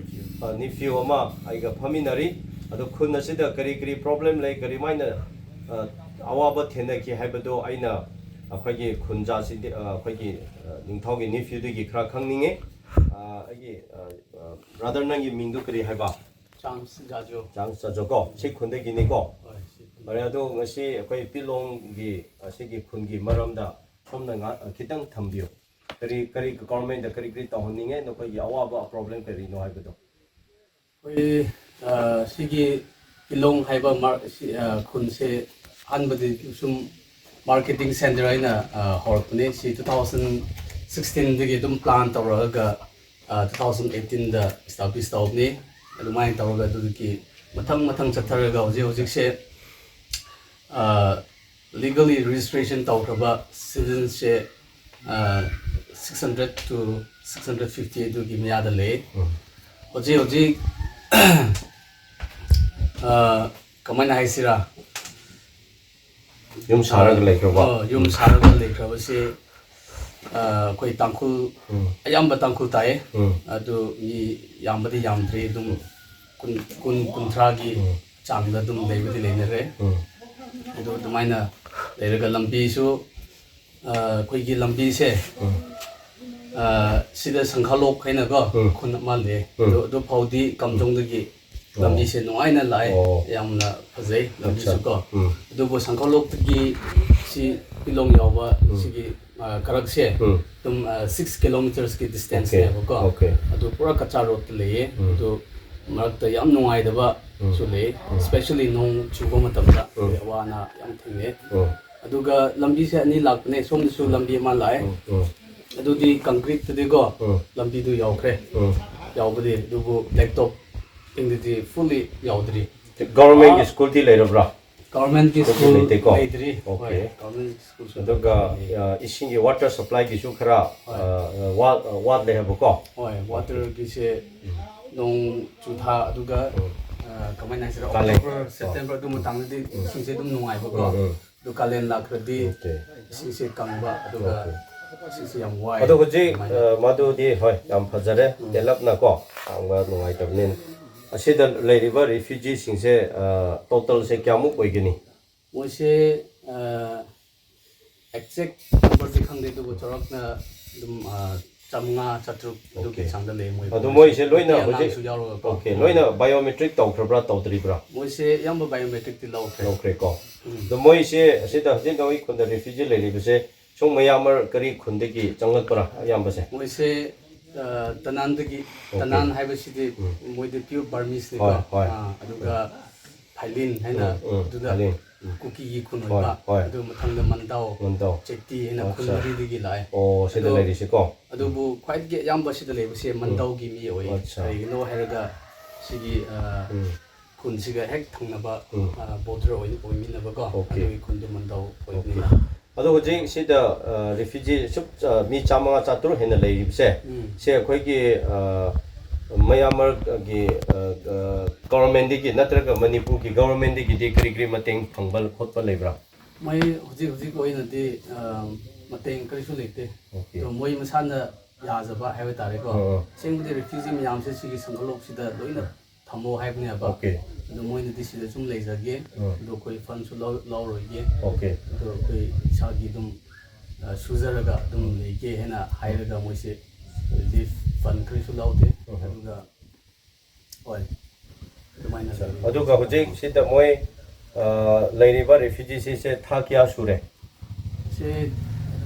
ꯑ, ꯅꯤꯐ꯭ꯌꯨ ꯑꯃ ꯑꯩꯒ ꯐꯝꯃꯤꯟꯅꯔꯤ꯫ ꯑꯗꯣ ꯈꯨꯟ ꯑꯁꯤꯗ ꯀꯔꯤ ꯀꯔꯤ ꯄ꯭ꯔꯣꯕ꯭ꯂꯦꯝ ꯂꯩ, ꯀꯔꯤꯃꯥꯏꯅ, ꯑ, ꯑꯋꯥꯕ ꯊꯦꯡꯅꯈꯤ ꯍꯥꯏꯕꯗꯣ ꯑꯩꯅ ꯑꯩꯈꯣꯏꯒꯤ ꯈꯨꯟꯖꯥꯁꯤꯗꯤ, ꯑ, ꯑꯩꯈꯣꯏꯒꯤ, ꯑ, ꯅꯤꯡꯊꯧꯒꯤ ꯅꯤꯐ꯭ꯌꯨꯗꯒꯤ ꯈꯔ ꯈꯪꯅꯤꯡꯉꯤ꯫ ꯑ, ꯑꯩꯒꯤ, ꯑ, ꯑ, ꯕ꯭ꯔꯥꯗꯔ, ꯅꯪꯒꯤ ꯃꯤꯡꯗꯣ ꯀꯔꯤ ꯍꯥꯏꯕ? ꯆꯥꯡꯁ ꯖꯥꯖꯣ꯫ ꯆꯥꯡꯁ ꯖꯥꯖꯣ ꯀꯣ? ꯁꯤ ꯈꯨꯟꯗꯒꯤꯅꯤꯀꯣ? ꯍꯣꯏ, ꯁꯤ ꯈꯨꯟꯗꯒꯤ꯫ ꯐꯔꯦ, ꯑꯗꯣ ꯉꯁꯤ ꯑꯩꯈꯣꯏ ꯄꯤꯂꯣꯡꯒꯤ ꯑꯁꯤꯒꯤ ꯈꯨꯟꯒꯤ ꯃꯔꯝꯗ ꯁꯣꯝꯅ ꯉꯥ-, ꯈꯤꯇꯪ ꯊꯝꯕꯤꯌꯨ꯫ ꯀꯔꯤ, ꯀꯔꯤ ꯒꯣꯔꯃꯦꯟꯗ ꯀꯔꯤ ꯀꯔꯤ ꯇꯧꯍꯟꯅꯤꯡꯉꯦ, ꯅꯈꯣꯏꯒꯤ ꯑꯋꯥꯕ ꯄ꯭ꯔꯣꯕ꯭ꯂꯦꯝ ꯀꯔꯤꯅꯣ ꯍꯥꯏꯕꯗꯣ? ꯑꯩꯈꯣꯏ, ꯑ, ꯁꯤꯒꯤ ꯀꯤꯂꯣꯡ ꯍꯥꯏꯕ ꯃꯥꯔ-, ꯁꯤ, ꯑ, ꯈꯨꯟꯁꯦ ꯑꯍꯥꯟꯕꯗꯤ ꯁꯨꯝ ꯃꯥꯔꯀꯦꯇꯤꯡ ꯁꯦꯟꯇꯔ ꯑꯣꯏꯅ, ꯑ, ꯍꯧꯔꯛꯄꯅꯤ꯫ ꯁꯤ ꯇꯨ ꯊꯥꯎꯖꯟ ꯁꯤꯛꯁꯇꯤꯟꯗꯒꯤ ꯑꯗꯨꯝ ꯄ꯭ꯂꯥꯟ ꯇꯧꯔꯛꯑꯒ, ꯑ, ꯇꯨ ꯊꯥꯎꯖꯟ ꯑꯩꯠꯇꯤꯟꯗ ꯏꯁꯇꯥꯕ꯭ꯂꯤꯁ ꯇꯧꯕꯅꯤ꯫ ꯑꯗꯨꯃꯥꯏꯅ ꯇꯧꯔꯒ ꯑꯗꯨꯗꯒꯤ ꯃꯊꯪ ꯃꯊꯪ ꯆꯠꯊꯔꯒ ꯍꯧꯖꯤꯛ ꯍꯧꯖꯤꯛꯁꯦ, ꯑ, ꯂꯤꯒꯦꯜꯂꯤ ꯔꯦꯖꯤꯁꯇ꯭ꯔꯦꯁꯟ ꯇꯧꯈ꯭ꯔꯕ ꯁꯤꯇꯤꯖꯟꯁꯦ, ꯑ, six hundred two six hundred fifty ꯑꯗꯨꯒꯤ ꯃꯌꯥꯗ ꯂꯩ꯫ ꯎꯝ꯫ ꯍꯧꯖꯤꯛ ꯍꯧꯖꯤꯛ, ꯑ, ꯀꯃꯥꯏꯅ ꯍꯥꯏꯁꯤꯔꯥ? ꯌꯨꯝ ꯁꯥꯔꯒ ꯂꯩꯈ꯭ꯔꯕ? ꯑ, ꯌꯨꯝ ꯎꯝ꯫ ꯁꯥꯔꯒ ꯂꯩꯈ꯭ꯔꯕꯁꯦ, ꯑ, ꯑꯩꯈꯣꯏ ꯇꯥꯡꯈꯨꯜ, ꯎꯝ꯫ ꯑꯌꯥꯝꯕ ꯇꯥꯡꯈꯨꯜ ꯇꯥꯏꯌꯦ꯫ ꯎꯝ꯫ ꯑꯗꯨ ꯃꯤ ꯌꯥꯝꯕꯗꯤ ꯌꯥꯝꯗ꯭ꯔꯤ, ꯑꯗꯨꯝ ꯎꯝ꯫ ꯀꯨꯟ, ꯀꯨꯟ, ꯀꯨꯟꯊ꯭ꯔꯥꯒꯤ ꯎꯝ꯫ ꯆꯥꯡꯗ ꯑꯗꯨꯝ ꯂꯩꯕꯗꯤ ꯂꯩꯅꯔꯦ꯫ ꯎꯝ꯫ ꯑꯗꯨ ꯑꯗꯨꯃꯥꯏꯅ ꯂꯩꯔꯒ ꯂꯝꯕꯤꯁꯨ, ꯑ, ꯑꯩꯈꯣꯏꯒꯤ ꯂꯝꯕꯤꯁꯦ, ꯎꯝ꯫ ꯑ, ꯁꯤꯗ ꯁꯪꯈꯥꯂꯣꯛ ꯍꯥꯏꯅꯀꯣ, ꯎꯝ꯫ ꯈꯨꯟ ꯑꯃ ꯂꯩ꯫ ꯎꯝ꯫ ꯑꯗꯨ, ꯑꯗꯨ ꯐꯥꯎꯗꯤ ꯀꯥꯝꯖꯣꯡꯗꯒꯤ ꯑꯣ꯫ ꯂꯝꯕꯤꯁꯦ ꯅꯨꯡꯉꯥꯏꯅ ꯂꯥꯛꯑꯦ, ꯑꯣ꯫ ꯌꯥꯝꯅ ꯐꯖꯩ ꯂꯝꯕꯤꯁꯨ ꯑꯠꯆꯥ꯫ ꯀꯣ꯫ ꯎꯝ꯫ ꯑꯗꯨꯕꯨ ꯁꯪꯈꯥꯂꯣꯛꯇꯒꯤ ꯁꯤ ꯄꯤꯂꯣꯡ ꯌꯥꯎꯕ ꯎꯝ꯫ ꯁꯤꯒꯤ, ꯑ, ꯀꯔꯛꯁꯦ ꯎꯝ꯫ ꯑꯗꯨꯝ, ꯑ, ꯁꯤꯛꯁ ꯀꯤꯂꯣꯃꯤꯇꯔꯁꯀꯤ ꯗꯤꯁꯇꯦꯟꯁꯅꯦꯕꯀꯣ꯫ ꯑꯣꯀꯦ꯫ ꯑꯗꯨ ꯄꯨꯔꯥ ꯀꯆꯥ ꯔꯣꯗꯇ ꯂꯩꯌꯦ꯫ ꯎꯝ꯫ ꯑꯗꯨ ꯃꯔꯛꯇ ꯌꯥꯝ ꯅꯨꯡꯉꯥꯏꯗꯕꯁꯨ ꯎꯝ꯫ ꯂꯩ꯫ ꯎꯝ꯫ ꯏꯁꯄꯦꯁꯦꯜꯂꯤ ꯅꯣꯡ ꯆꯨꯕ ꯃꯇꯝꯗ ꯎꯝ꯫ ꯑꯋꯥ ꯑꯅꯥ ꯌꯥꯝ ꯊꯦꯡꯅꯩ꯫ ꯎꯝ꯫ ꯑꯗꯨꯒ ꯂꯝꯕꯤꯁꯦ ꯑꯅꯤ ꯂꯥꯛꯄꯅꯦ, ꯁꯣꯝꯗꯁꯨ ꯎꯝ꯫ ꯂꯝꯕꯤ ꯑꯃ ꯂꯥꯛꯑꯦ꯫ ꯎꯝ꯫ ꯎꯝ꯫ ꯑꯗꯨꯗꯤ ꯀꯪꯀ꯭ꯔꯤꯠꯇꯗꯤꯀꯣ ꯎꯝ꯫ ꯂꯝꯕꯤꯗꯨ ꯌꯥꯎꯈ꯭ꯔꯦ꯫ ꯎꯝ꯫ ꯌꯥꯎꯕꯗꯤ, ꯑꯗꯨꯕꯨ ꯕ꯭ꯂꯦꯛ ꯇꯣꯞ ꯇꯤꯡꯗꯗꯤ ꯐꯨꯜꯂꯤ ꯌꯥꯎꯗ꯭ꯔꯤ꯫ ꯒꯚꯔꯟꯃꯦꯟꯠꯀꯤ ꯑꯥ, ꯁ꯭ꯀꯨꯜꯗꯤ ꯂꯩꯔꯕ꯭ꯔꯥ? ꯒꯚꯔꯟꯃꯦꯟꯠꯀꯤ ꯁ꯭ꯀꯨꯜꯗꯤ ꯁ꯭ꯀꯨꯜ ꯂꯩꯇꯦꯀꯣ? ꯂꯩꯇ꯭ꯔꯤ꯫ ꯑꯣꯀꯦ꯫ ꯍꯣꯏ, ꯒꯚꯔꯟꯃꯦꯟꯠ ꯁ꯭ꯀꯨꯜꯁꯨ ꯑꯗꯨꯒ, ꯂꯩꯇ꯭ꯔꯤ꯫ ꯑ, ꯏꯁꯤꯡꯒꯤ ꯋꯥꯇꯔ ꯁꯄ꯭ꯂꯥꯏꯒꯤꯁꯨ ꯈꯔ, ꯍꯣꯏ꯫ ꯑ, ꯋꯥꯠ-, ꯋꯥꯠꯂꯦ ꯍꯥꯏꯕꯀꯣ? ꯍꯣꯏ, ꯑꯣꯀꯦ꯫ ꯋꯥꯇꯔꯒꯤꯁꯦ ꯎꯝ꯫ ꯅꯣꯡ ꯆꯨꯊꯥ ꯑꯗꯨꯒ, ꯎꯝ꯫ ꯑ, ꯀꯃꯥꯏꯅ ꯍꯥꯏꯁꯤꯔꯥ, ꯀꯥꯂꯦꯟ꯫ ꯑꯣꯛꯇꯣꯕꯔ, ꯑꯣ꯫ ꯁꯦꯞꯇꯦꯝꯕꯔ ꯑꯗꯨ ꯃꯇꯥꯡꯗꯗꯤ ꯎꯝ꯫ ꯏꯁꯤꯡꯁꯦ ꯑꯗꯨꯝ ꯅꯨꯡꯉꯥꯏꯕꯀꯣ꯫ ꯎꯝ, ꯎꯝ꯫ ꯑꯗꯨ ꯀꯥꯂꯦꯟ ꯂꯥꯛꯈ꯭ꯔꯗꯤ ꯑꯣꯀꯦ꯫ ꯏꯁꯤꯡꯁꯦ ꯀꯪꯕ, ꯑꯗꯨꯒ ꯑꯣꯀꯦ꯫ ꯏꯁꯤꯡꯁꯦ ꯌꯥꯝ ꯋꯥꯏ꯫ ꯑꯗꯣ ꯍꯧꯖꯤꯛ, ꯑꯗꯨꯃꯥꯏꯅ꯫ ꯑ, ꯃꯗꯨꯗꯤ ꯍꯣꯏ, ꯌꯥꯝ ꯐꯖꯔꯦ꯫ ꯎꯝ꯫ ꯇꯦꯜꯂꯞꯅꯀꯣ, ꯌꯥꯝꯅ ꯅꯨꯡꯉꯥꯏꯇꯕꯅꯤꯅ꯫ ꯑꯁꯤꯗ ꯂꯩꯔꯤꯕ ꯔꯤꯐ꯭ꯌꯨꯖꯤꯁꯤꯡꯁꯦ, ꯑ, ꯇꯣꯇꯜꯁꯦ ꯀꯌꯥꯃꯨꯛ ꯑꯣꯏꯒꯅꯤ? ꯃꯣꯏꯁꯦ, ꯑ, ꯑꯦꯛꯖꯦꯛ ꯅꯝꯕꯔꯗꯤ ꯈꯪꯗꯦ, ꯑꯗꯨꯕꯨ ꯆꯥꯎꯔꯥꯛꯅ ꯑꯗꯨꯝ, ꯑ, ꯆꯥꯃꯉꯥ, ꯆꯥꯇ꯭ꯔꯨꯛ ꯑꯗꯨꯒꯤ ꯑꯣꯀꯦ꯫ ꯆꯥꯡꯗ ꯂꯩ ꯃꯣꯏ ꯑꯗꯨ ꯄꯨꯝꯕꯁꯦ꯫ ꯃꯣꯏꯁꯦ ꯂꯣꯏꯅ ꯅꯨꯄꯤ ꯍꯧꯖꯤꯛ, ꯑꯉꯥꯡꯁꯨ ꯌꯥꯎꯔꯒꯀꯣ꯫ ꯑꯣꯀꯦ, ꯂꯣꯏꯅ ꯕꯥꯏꯑꯣꯃꯦꯇ꯭ꯔꯤꯛ ꯇꯧꯈ꯭ꯔꯕ꯭ꯔꯥ, ꯇꯧꯗ꯭ꯔꯤꯕ꯭ꯔꯥ? ꯃꯣꯏꯁꯦ ꯑꯌꯥꯝꯕ ꯕꯥꯏꯑꯣꯃꯦꯇ꯭ꯔꯤꯛꯇꯤ ꯂꯧꯈ꯭ꯔꯦ꯫ ꯂꯧꯈ꯭ꯔꯦꯀꯣ꯫ ꯎꯝ꯫ ꯑꯗꯣ ꯃꯣꯏꯁꯦ ꯑꯁꯤꯗ ꯍꯧꯖꯤꯛ ꯅꯈꯣꯏ ꯈꯨꯟꯗ ꯔꯤꯐ꯭ꯌꯨꯖꯤ ꯂꯩꯔꯤꯕꯁꯦ ꯁꯣꯝ ꯃꯌꯥꯃꯔ ꯀꯔꯤ ꯈꯨꯟꯗꯒꯤ ꯆꯪꯂꯛꯄ꯭ꯔꯥ ꯑꯌꯥꯝꯕꯁꯦ? ꯃꯣꯏꯁꯦ, ꯑ, ꯇꯅꯥꯟꯗꯒꯤ, ꯑꯣꯀꯦ꯫ ꯇꯅꯥꯟ ꯍꯥꯏꯕꯁꯤꯗꯤ ꯎꯝ꯫ ꯃꯣꯏꯗꯤ ꯄ꯭ꯌꯨꯔ ꯕꯔꯃꯤꯁꯅꯤꯀꯣ꯫ ꯍꯣꯏ, ꯍꯣꯏ꯫ ꯑꯥ, ꯑꯗꯨꯒ ꯊꯥꯏꯂꯤꯟ ꯍꯥꯏꯅ, ꯎꯝ, ꯎꯝ, ꯑꯗꯨꯗ ꯊꯥꯏꯂꯤꯟ꯫ ꯎꯝ꯫ ꯀꯨꯀꯤꯒꯤ ꯈꯨꯟ ꯍꯣꯏ, ꯑꯣꯏꯕ, ꯍꯣꯏ꯫ ꯑꯗꯨ ꯃꯊꯪꯗ ꯃꯟꯗꯥꯎ, ꯃꯟꯗꯥꯎ꯫ ꯆꯦꯇꯤ ꯍꯥꯏꯅ ꯈꯨꯟ ꯑꯠꯆꯥ꯫ ꯃꯔꯤꯗꯒꯤ ꯂꯥꯛꯑꯦ꯫ ꯑꯣ, ꯁꯤꯗ ꯑꯗꯣ ꯂꯩꯔꯤꯁꯤꯀꯣ? ꯑꯗꯨꯕꯨ ꯈ꯭ꯋꯥꯏꯗꯒꯤ ꯑꯌꯥꯝꯕ ꯁꯤꯗ ꯂꯩꯕꯁꯦ ꯃꯟꯗꯥꯎꯒꯤ ꯃꯤ ꯑꯣꯏ꯫ ꯑꯠꯆꯥ꯫ ꯀꯔꯤꯒꯤꯅꯣ ꯍꯥꯏꯔꯒ ꯁꯤꯒꯤ, ꯑ, ꯎꯝ꯫ ꯈꯨꯟꯁꯤꯒ ꯍꯦꯛ ꯊꯪꯅꯕ, ꯎꯝ꯫ ꯑ, ꯕꯣꯔꯗꯔ ꯑꯣꯏ-, ꯑꯣꯏꯃꯤꯟꯅꯕꯀꯣ꯫ ꯑꯣꯀꯦ꯫ ꯑꯗꯨꯒꯤ ꯈꯨꯟꯗꯨ ꯃꯟꯗꯥꯎ ꯑꯣꯏꯕꯅꯤꯅ꯫ ꯑꯗꯣ ꯍꯧꯖꯤꯛ ꯁꯤꯗ, ꯑ, ꯔꯤꯐ꯭ꯌꯨꯖꯤ ꯁꯨꯞ, ꯑ, ꯃꯤ ꯆꯥꯝꯃꯉꯥ ꯆꯥꯇ꯭ꯔꯨꯛ ꯍꯦꯟꯅ ꯂꯩꯔꯤꯕꯁꯦ, ꯎꯝ꯫ ꯁꯦ ꯑꯩꯈꯣꯏꯒꯤ, ꯑ, ꯃꯌꯥꯟꯃꯥꯔꯒꯤ, ꯑ, ꯑ, ꯒꯣꯚꯔꯟꯃꯦꯟꯠꯇꯒꯤ ꯅꯠꯇ꯭ꯔꯒ ꯃꯅꯤꯄꯨꯔꯒꯤ ꯒꯣꯚꯔꯟꯃꯦꯟꯠꯇꯒꯤꯗꯤ ꯀꯔꯤ ꯀꯔꯤ ꯃꯇꯦꯡ ꯐꯪꯕ ꯈꯣꯠꯄ ꯂꯩꯕ꯭ꯔꯥ? ꯃꯣꯏ ꯍꯧꯖꯤꯛ ꯍꯧꯖꯤꯛ ꯑꯣꯏꯅꯗꯤ, ꯑ, ꯃꯇꯦꯡ ꯀꯔꯤꯁꯨ ꯂꯩꯇꯦ꯫ ꯑꯣꯀꯦ꯫ ꯑꯗꯣ ꯃꯣꯏ ꯃꯁꯥꯅ ꯌꯥꯖꯕ ꯍꯥꯏꯕ ꯇꯥꯔꯦꯀꯣ꯫ ꯑꯣ, ꯑꯣ꯫ ꯑꯁꯦꯡꯕꯗꯤ ꯔꯤꯐ꯭ꯌꯨꯖꯤ ꯃꯌꯥꯝꯁꯦ ꯁꯤꯒꯤ ꯁꯪꯒꯂꯣꯛꯁꯤꯗ ꯂꯣꯏꯅ ꯊꯝꯃꯣ ꯍꯥꯏꯕꯅꯦꯕ꯫ ꯑꯣꯀꯦ꯫ ꯑꯗꯣ ꯃꯣꯏꯅꯗꯤ ꯁꯤꯗ ꯁꯨꯝ ꯂꯩꯖꯒꯦ, ꯑꯣ꯫ ꯑꯗꯣ ꯑꯩꯈꯣꯏ ꯐꯟꯁꯨ ꯂꯧ-, ꯂꯧꯔꯣꯏꯒꯦ, ꯑꯣꯀꯦ꯫ ꯑꯗꯣ ꯑꯩꯈꯣꯏ ꯏꯁꯥꯒꯤ ꯑꯗꯨꯝ, ꯑ, ꯁꯨꯖꯔꯒ ꯑꯗꯨꯝ ꯂꯩꯒꯦ ꯍꯥꯏꯅ ꯍꯥꯏꯔꯒ ꯃꯣꯏꯁꯦ ꯔꯤꯂꯤꯐ ꯐꯟ ꯀꯔꯤꯁꯨ ꯂꯧꯗꯦ꯫ ꯎꯝ꯫ ꯑꯗꯨꯒ ꯍꯣꯏ, ꯑꯗꯨꯃꯥꯏꯅ ꯂꯩꯔꯦ꯫ ꯑꯗꯨꯒ ꯍꯧꯖꯤꯛ ꯁꯤꯗ ꯃꯣꯏ, ꯑ, ꯂꯩꯔꯤꯕ ꯔꯤꯐ꯭ꯌꯨꯖꯤꯁꯤꯡꯁꯦ ꯊꯥ ꯀꯌꯥ ꯁꯨꯔꯦ? ꯁꯦ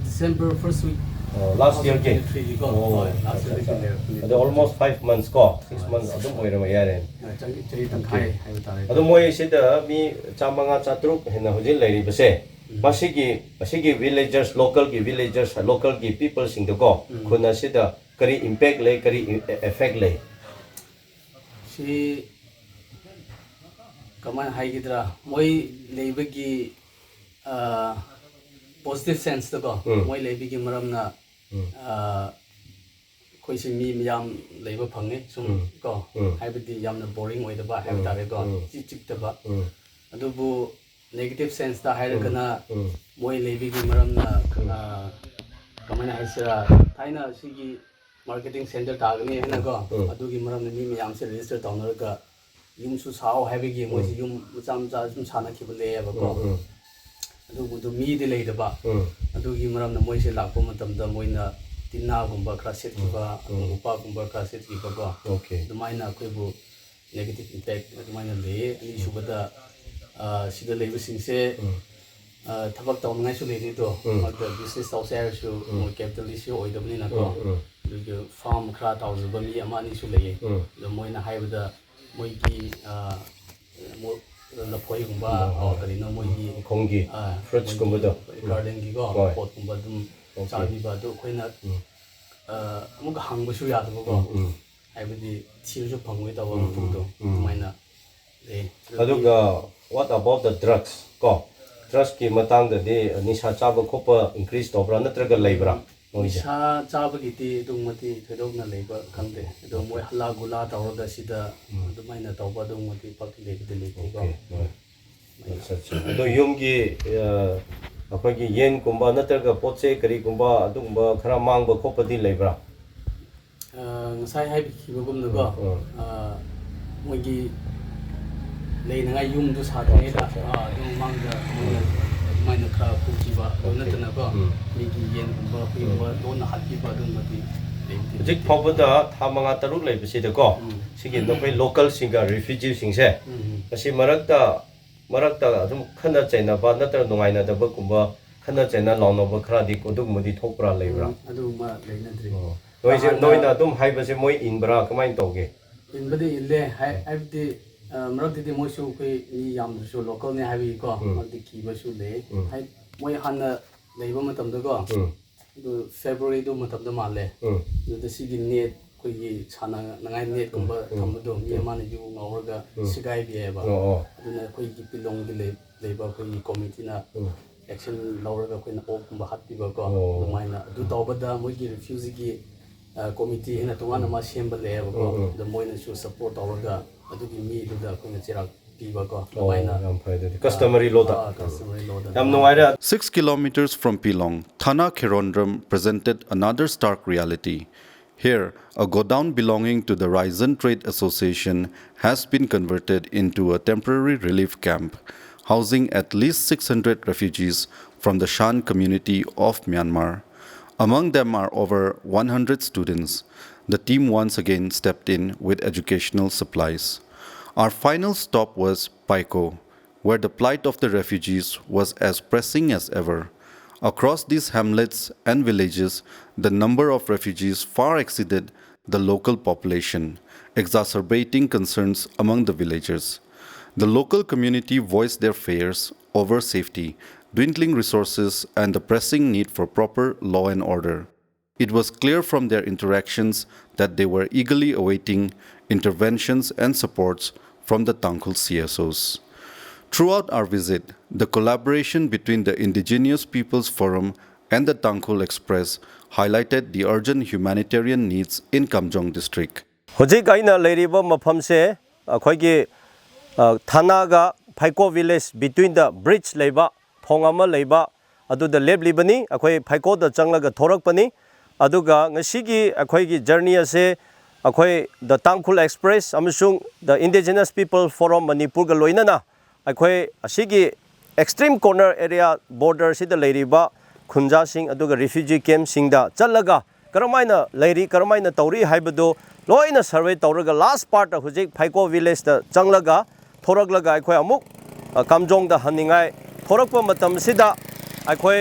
ꯗꯤꯁꯦꯝꯕꯔ ꯐꯥꯔꯁ ꯋꯤꯛ ꯑꯣ, ꯂꯥꯁ ꯌꯔꯒꯤ? ꯇꯨ ꯊꯥꯎꯖꯟ ꯇ꯭ꯋꯦꯟꯇꯤ ꯊ꯭ꯔꯤꯒꯤꯀꯣ꯫ ꯑꯣ, ꯍꯣꯏ, ꯂꯥꯁ ꯑꯠꯆꯥ, ꯌꯔꯗꯒꯤ ꯑꯠꯆꯥ꯫ ꯂꯩꯔꯛꯄꯅꯤ꯫ ꯑꯗꯣ almost five months ꯀꯣ, six ꯍꯣꯏ꯫ months ꯑꯗꯨꯝ ꯑꯣꯏꯔꯕ ꯌꯥꯔꯦ꯫ ꯍꯣꯏ, ꯆꯍꯤ, ꯆꯍꯤ ꯇꯪꯈꯥꯏ ꯍꯥꯏꯕ ꯇꯥꯔꯦ꯫ ꯑꯗꯣ ꯃꯣꯏ ꯁꯤꯗ ꯃꯤ ꯆꯥꯝꯃꯉꯥ ꯆꯥꯇ꯭ꯔꯨꯛ ꯍꯦꯟꯅ ꯍꯧꯖꯤꯛ ꯂꯩꯔꯤꯕꯁꯦ, ꯎꯝ꯫ ꯃꯁꯤꯒꯤ, ꯑꯁꯤꯒꯤ villagers, localꯒꯤ villagers, localꯒꯤ peopleꯁꯤꯡꯗꯀꯣ, ꯎꯝ꯫ ꯈꯨꯟ ꯑꯁꯤꯗ ꯀꯔꯤ impact ꯂꯩ, ꯀꯔꯤ effect ꯂꯩ? ꯁꯤ ꯀꯃꯥꯏꯅ ꯍꯥꯏꯒꯗ꯭ꯔꯥ, ꯃꯣꯏ ꯂꯩꯕꯒꯤ, ꯑ, positive senseꯇꯀꯣ, ꯎꯝ꯫ ꯃꯣꯏ ꯂꯩꯕꯒꯤ ꯃꯔꯝꯅ, ꯎꯝ꯫ ꯑ, ꯑꯩꯈꯣꯏꯁꯦ ꯃꯤ ꯃꯌꯥꯝ ꯂꯩꯕ ꯐꯪꯉꯦ ꯁꯨꯝ ꯎꯝ꯫ ꯀꯣ, ꯎꯝ꯫ ꯍꯥꯏꯕꯗꯤ ꯌꯥꯝꯅ boring ꯑꯣꯏꯗꯕ ꯍꯥꯏꯕ ꯎꯝ꯫ ꯇꯥꯔꯦꯀꯣ, ꯎꯝ꯫ ꯏꯆꯤꯛ ꯆꯤꯛꯇꯕ꯫ ꯎꯝ꯫ ꯑꯗꯨꯕꯨ negative senseꯇ ꯍꯥꯏꯔꯒꯅ ꯎꯝ꯫ ꯃꯣꯏ ꯂꯩꯕꯒꯤ ꯃꯔꯝꯅ, ꯎꯝ꯫ ꯑ, ꯀꯃꯥꯏꯅ ꯍꯥꯏꯁꯤꯔꯥ, ꯊꯥꯏꯅ ꯁꯤꯒꯤ marketing centre ꯇꯥꯒꯅꯤ ꯍꯥꯏꯅꯀꯣ, ꯎꯝ꯫ ꯑꯗꯨꯒꯤ ꯃꯔꯝꯅ ꯃꯤ ꯃꯌꯥꯝꯁꯦ register ꯇꯧꯅꯔꯒ ꯌꯨꯝꯁꯨ ꯁꯥꯑꯣ ꯍꯥꯏꯕꯒꯤ ꯃꯣꯏꯁꯦ ꯎꯝ꯫ ꯌꯨꯝ ꯃꯆꯥ ꯃꯆꯥ ꯁꯨꯝ ꯁꯥꯟꯅꯈꯤꯕ ꯂꯩꯌꯦꯕꯀꯣ꯫ ꯎꯝ, ꯎꯝ꯫ ꯑꯗꯨꯕꯨꯗꯣ ꯃꯤꯗꯤ ꯂꯩꯗꯕ꯫ ꯎꯝ꯫ ꯑꯗꯨꯒꯤ ꯃꯔꯝꯅ ꯃꯣꯏꯁꯦ ꯂꯥꯛꯄ ꯃꯇꯝꯗ ꯃꯣꯏꯅ ꯇꯤꯟꯅꯥꯒꯨꯝꯕ ꯈꯔ ꯁꯦꯠꯈꯤꯕ, ꯎꯝ꯫ ꯎꯄꯥꯛꯒꯨꯝꯕ ꯈꯔ ꯁꯦꯠꯈꯤꯕꯀꯣ꯫ ꯑꯣꯀꯦ꯫ ꯑꯗꯨꯃꯥꯏꯅ ꯑꯩꯈꯣꯏꯕꯨ negative impact ꯑꯗꯨꯃꯥꯏꯅ ꯂꯩꯌꯦ꯫ ꯑꯅꯤꯁꯨꯕꯗ, ꯑ, ꯁꯤꯗ ꯂꯩꯕꯁꯤꯡꯁꯦ, ꯎꯝ꯫ ꯑ, ꯊꯕꯛ ꯇꯧꯅꯤꯡꯉꯥꯏꯁꯨ ꯂꯩꯅꯤꯗꯣ꯫ ꯎꯝ꯫ ꯃꯔꯛꯇ business ꯇꯧꯁꯦ ꯍꯥꯏꯔꯁꯨ ꯎꯝ꯫ ꯃꯣꯏ capitalist ꯑꯣꯏꯗꯕꯅꯤꯅꯀꯣ꯫ ꯎꯝ, ꯎꯝ꯫ ꯑꯗꯨꯒꯤ farm ꯈꯔ ꯇꯧꯖꯕ ꯃꯤ ꯑꯃ ꯑꯅꯤꯁꯨ ꯂꯩꯌꯦ꯫ ꯎꯝ꯫ ꯑꯗꯣ ꯃꯣꯏꯅ ꯍꯥꯏꯕꯗ ꯃꯣꯏꯒꯤ, ꯑ, ꯃꯣ-, ꯂꯐꯣꯏꯒꯨꯝꯕ ꯑꯣ, ꯀꯔꯤꯅꯣ ꯃꯣꯏꯒꯤ ꯈꯣꯡꯒꯤ ꯑꯥ, fruits ꯀꯨꯝꯕꯗꯣ꯫ ꯃꯣꯏꯒꯤ garden ꯒꯤꯀꯣ ꯍꯣꯏ꯫ ꯄꯣꯠꯀꯨꯝꯕ ꯑꯗꯨꯝ ꯑꯣꯀꯦ꯫ ꯆꯥꯕꯤꯕ ꯑꯗꯨ ꯑꯩꯈꯣꯏꯅ ꯎꯝ꯫ ꯑꯥ, ꯑꯃꯨꯛꯀ ꯍꯪꯕꯁꯨ ꯌꯥꯗꯕꯀꯣ꯫ ꯎꯝ, ꯎꯝ꯫ ꯍꯥꯏꯕꯗꯤ ꯊꯤꯔꯁꯨ ꯐꯪꯉꯣꯏꯗꯕ ꯎꯝ, ꯃꯐꯝꯗꯣ ꯎꯝ, ꯎꯝ꯫ ꯑꯗꯨꯃꯥꯏꯅ ꯂꯩ꯫ ꯑꯗꯨꯒ what about the drugs ꯀꯣ? Drugs ꯀꯤ ꯃꯇꯥꯡꯗꯗꯤ ꯅꯤꯁꯥ ꯆꯥꯕ ꯈꯣꯠꯄ increase ꯇꯧꯕ꯭ꯔꯥ ꯅꯠꯇ꯭ꯔꯒ ꯂꯩꯕ꯭ꯔꯥ ꯃꯣꯏꯁꯦ? ꯅꯤꯁꯥ ꯆꯥꯕꯒꯤꯗꯤ ꯑꯗꯨꯃꯗꯤ ꯊꯣꯏꯗꯣꯛꯅ ꯂꯩꯕ ꯈꯪꯗꯦ꯫ ꯑꯗꯣ ꯃꯣꯏ ꯍꯜꯂꯥ ꯒꯨꯂꯥ ꯇꯧꯔꯒ ꯁꯤꯗ ꯎꯝ꯫ ꯑꯗꯨꯃꯥꯏꯅ ꯇꯧꯕ ꯑꯗꯨꯃꯗꯤ ꯄꯥꯛꯇꯤ ꯂꯩꯕꯗꯤ ꯂꯩꯇꯦꯀꯣ꯫ ꯑꯣꯀꯦ, ꯍꯣꯏ꯫ ꯑꯠꯆꯥ, ꯑꯠꯆꯥ꯫ ꯑꯗꯣ ꯌꯨꯝꯒꯤ, ꯑ, ꯑꯩꯈꯣꯏꯒꯤ ꯌꯦꯟꯒꯨꯝꯕ ꯅꯠꯇ꯭ꯔꯒ ꯄꯣꯠ ꯆꯩ ꯀꯔꯤꯒꯨꯝꯕ ꯑꯗꯨꯒꯨꯝꯕ ꯈꯔ ꯃꯥꯡꯕ ꯈꯣꯠꯄꯗꯤ ꯂꯩꯕ꯭ꯔꯥ? ꯑ, ꯉꯁꯥꯏ ꯍꯥꯏꯕꯤꯈꯤꯕꯒꯨꯝꯅꯀꯣ, ꯎꯝ, ꯎꯝ꯫ ꯑ, ꯃꯣꯏꯒꯤ ꯂꯩꯅꯉꯥꯏ ꯌꯨꯝꯗꯨ ꯁꯥꯗ꯭ꯔꯤꯉꯩꯗ, ꯑꯠꯆꯥ, ꯑꯠꯆꯥ꯫ ꯑ, ꯑꯗꯨ ꯃꯃꯥꯡꯗ ꯃꯣꯏꯅ ꯎꯝ꯫ ꯑꯗꯨꯃꯥꯏꯅ ꯈꯔ ꯄꯨꯈꯤꯕ ꯑꯗꯨ ꯑꯣꯀꯦ꯫ ꯅꯠꯇꯅꯀꯣ, ꯎꯝ꯫ ꯃꯤꯒꯤ ꯌꯦꯟꯒꯨꯝꯕ, ꯍꯨꯏꯒꯨꯝꯕ ꯎꯝ꯫ ꯂꯣꯟꯅ ꯍꯥꯠꯄꯤꯕ ꯑꯗꯨꯒꯨꯝꯕꯗꯤ ꯂꯩꯕꯗꯤ ꯍꯧꯖꯤꯛ ꯂꯩꯇꯦ꯫ ꯐꯥꯎꯕꯗ ꯊꯥ ꯃꯉꯥ ꯇꯔꯨꯛ ꯂꯩꯕꯁꯤꯗꯀꯣ, ꯎꯝ꯫ ꯁꯤꯒꯤ ꯅꯈꯣꯏ local ꯁꯤꯡꯒ refugee ꯁꯤꯡꯁꯦ, ꯎꯝ, ꯎꯝ꯫ ꯃꯁꯤ ꯃꯔꯛꯇ, ꯃꯔꯛꯇ ꯑꯗꯨꯝ ꯈꯠꯅ ꯆꯩꯅꯕ ꯅꯠꯇ꯭ꯔꯒ ꯅꯨꯡꯉꯥꯏꯅꯗꯕꯒꯨꯝꯕ, ꯈꯠꯅ ꯆꯩꯅ ꯂꯥꯎꯅꯕ ꯈꯔꯗꯤ ꯑꯗꯨꯒꯨꯝꯕꯗꯤ ꯊꯣꯛꯄ꯭ꯔꯥ ꯂꯩꯕ꯭ꯔꯥ? ꯎꯝ, ꯑꯗꯨꯒꯨꯝꯕ ꯂꯩꯅꯗ꯭ꯔꯤ꯫ ꯑꯣ꯫ ꯅꯣꯏꯁꯦ, ꯍꯥꯟꯅ ꯅꯣꯏꯅ ꯑꯗꯨꯝ ꯍꯥꯏꯕꯁꯦ ꯃꯣꯏ ꯏꯟꯕ꯭ꯔꯥ? ꯀꯃꯥꯏꯅ ꯇꯧꯒꯦ? ꯏꯟꯕꯗꯤ ꯏꯜꯂꯦ꯫ ꯍꯥꯏ-, ꯎꯝ꯫ ꯍꯥꯏꯕꯗꯤ, ꯑ, ꯃꯔꯛꯇꯗꯤ ꯃꯣꯏꯁꯨ ꯑꯩꯈꯣꯏ ꯃꯤ ꯌꯥꯝꯗ꯭ꯔꯁꯨ local ꯅꯦ ꯍꯥꯏꯕꯒꯤꯀꯣ, ꯎꯝ꯫ ꯃꯔꯛꯇꯤ ꯀꯤꯕꯁꯨ ꯂꯩ꯫ ꯎꯝ꯫ ꯍꯥꯏ-, ꯃꯣꯏ ꯍꯥꯟꯅ ꯂꯩꯕ ꯃꯇꯝꯗꯀꯣ, ꯎꯝ꯫ ꯑꯗꯨ February ꯗꯨ ꯃꯇꯝꯗ ꯃꯥꯜꯂꯦ꯫ ꯎꯝ꯫ ꯑꯗꯨꯗ ꯁꯤꯒꯤ net, ꯑꯩꯈꯣꯏꯒꯤ ꯁꯥꯟꯅꯅꯉꯥꯏ net ꯀꯨꯝꯕ ꯎꯝ, ꯎꯝ, ꯊꯝꯕꯗꯣ, ꯃꯤ ꯎꯝ꯫ ꯑꯃꯅ ꯌꯨ ꯉꯥꯎꯔꯒ ꯎꯝ꯫ ꯁꯤꯒꯥꯏꯕꯤꯌꯦꯕ꯫ ꯑꯣ, ꯑꯣ꯫ ꯑꯗꯨꯅ ꯑꯩꯈꯣꯏꯒꯤ ꯄꯤꯂꯣꯡꯒꯤ ꯂꯩ-, ꯂꯩꯕ ꯑꯩꯈꯣꯏꯒꯤ committee ꯅ ꯎꯝ꯫ action ꯂꯧꯔꯒ ꯑꯩꯈꯣꯏꯅ ꯑꯣꯛꯀꯨꯝꯕ ꯍꯥꯠꯄꯤꯕꯀꯣ꯫ ꯑꯣ꯫ ꯑꯗꯨꯃꯥꯏꯅ ꯑꯗꯨ ꯇꯧꯕꯗ ꯃꯣꯏꯒꯤ refugee ꯒꯤ, ꯑ, committee ꯍꯥꯏꯅ ꯇꯣꯉꯥꯟꯅ ꯎꯝ꯫ ꯑꯃ ꯁꯦꯝꯕ ꯂꯩꯌꯦꯕꯀꯣ꯫ ꯎꯝ, ꯎꯝ꯫ ꯑꯗꯣ ꯃꯣꯏꯅꯁꯨ support ꯇꯧꯔꯒ ꯑꯗꯨꯒꯤ ꯃꯤꯗꯨꯗ ꯑꯩꯈꯣꯏꯅ ꯆꯩꯔꯥꯛ ꯄꯤꯕꯀꯣ꯫ ꯑꯣ, ꯑꯗꯨꯃꯥꯏꯅ, ꯌꯥꯝ ꯐꯩ ꯑꯗꯨꯗꯤ꯫ ꯑ, Customary law ꯗ꯫ ꯑ, customary law ꯗ꯫ ꯌꯥꯝ ꯅꯨꯡꯉꯥꯏꯔꯦ꯫ Six kilometers from Pilong, Thana Kherondram presented another stark reality. Here, a godown belonging to the Raizan Trade Association has been converted into a temporary relief camp, housing at least six hundred refugees from the Shan community of Myanmar. Among them are over one hundred students. The team once again stepped in with educational supplies. Our final stop was Paiko, where the plight of the refugees was as pressing as ever. Across these hamlets and villages, the number of refugees far exceeded the local population, exacerbating concerns among the villagers. The local community voiced their fears over safety, dwindling resources, and the pressing need for proper law and order. It was clear from their interactions that they were eagerly awaiting interventions and supports from the Tangkhul C S Os. Throughout our visit, the collaboration between the Indigenous Peoples Forum and the Tangkhul Express highlighted the urgent humanitarian needs in Kamjong district. ꯍꯧꯖꯤꯛ ꯑꯩꯅ ꯂꯩꯔꯤꯕ ꯃꯐꯝꯁꯦ ꯑꯩꯈꯣꯏꯒꯤ ꯊꯥꯅꯥꯒ ꯐꯩꯀꯣ village ꯕꯤꯇ꯭ꯋꯤꯟꯗ bridge ꯂꯩꯕ, ꯊꯣꯡ ꯑꯃ ꯂꯩꯕ, ꯑꯗꯨꯗ ꯂꯦꯞꯂꯤꯕꯅꯤ꯫ ꯑꯩꯈꯣꯏ ꯐꯩꯀꯣꯗ ꯆꯪꯂꯒ ꯊꯣꯔꯛꯄꯅꯤ꯫ ꯑꯗꯨꯒ ꯉꯁꯤꯒꯤ ꯑꯩꯈꯣꯏꯒꯤ ꯖꯔꯅꯤ ꯑꯁꯦ ꯑꯩꯈꯣꯏ ꯗ ꯇꯥꯡꯈꯨꯜ ꯑꯦꯛꯁꯄ꯭ꯔꯦꯁ ꯑꯃꯁꯨꯡ ꯗ ꯏꯟꯗꯤꯖꯤꯅꯁ ꯄꯤꯄꯜ ꯐꯣꯔꯝ ꯃꯅꯤꯄꯨꯔꯒ ꯂꯣꯏꯅꯅ ꯑꯩꯈꯣꯏ ꯑꯁꯤꯒꯤ ꯑꯦꯛꯁꯇ꯭ꯔꯤꯝ ꯀꯣꯔꯅꯔ ꯑꯦꯔꯤꯌꯥ ꯕꯣꯔꯗꯔꯁꯤꯗ ꯂꯩꯔꯤꯕ ꯈꯨꯟꯖꯥꯁꯤꯡ ꯑꯗꯨꯒ ꯔꯤꯐ꯭ꯌꯨꯖꯤ ꯀꯦꯝꯁꯤꯡꯗ ꯆꯠꯂꯒ ꯀꯔꯝꯍꯥꯏꯅ ꯂꯩꯔꯤ, ꯀꯔꯝꯍꯥꯏꯅ ꯇꯧꯔꯤ ꯍꯥꯏꯕꯗꯨ ꯂꯣꯏꯅ ꯁꯔꯚꯦ ꯇꯧꯔꯒ ꯂꯥꯁ ꯄꯥꯔꯠꯇ ꯍꯧꯖꯤꯛ ꯐꯩꯀꯣ ꯚꯤꯂꯦꯖꯇ ꯆꯪꯂꯒ ꯊꯣꯔꯛꯂꯒ ꯑꯩꯈꯣꯏ ꯑꯃꯨꯛ ꯀꯥꯝꯖꯣꯡꯗ ꯍꯟꯅꯤꯡꯉꯥꯏ ꯊꯣꯔꯛꯄ ꯃꯇꯝꯁꯤꯗ ꯑꯩꯈꯣꯏ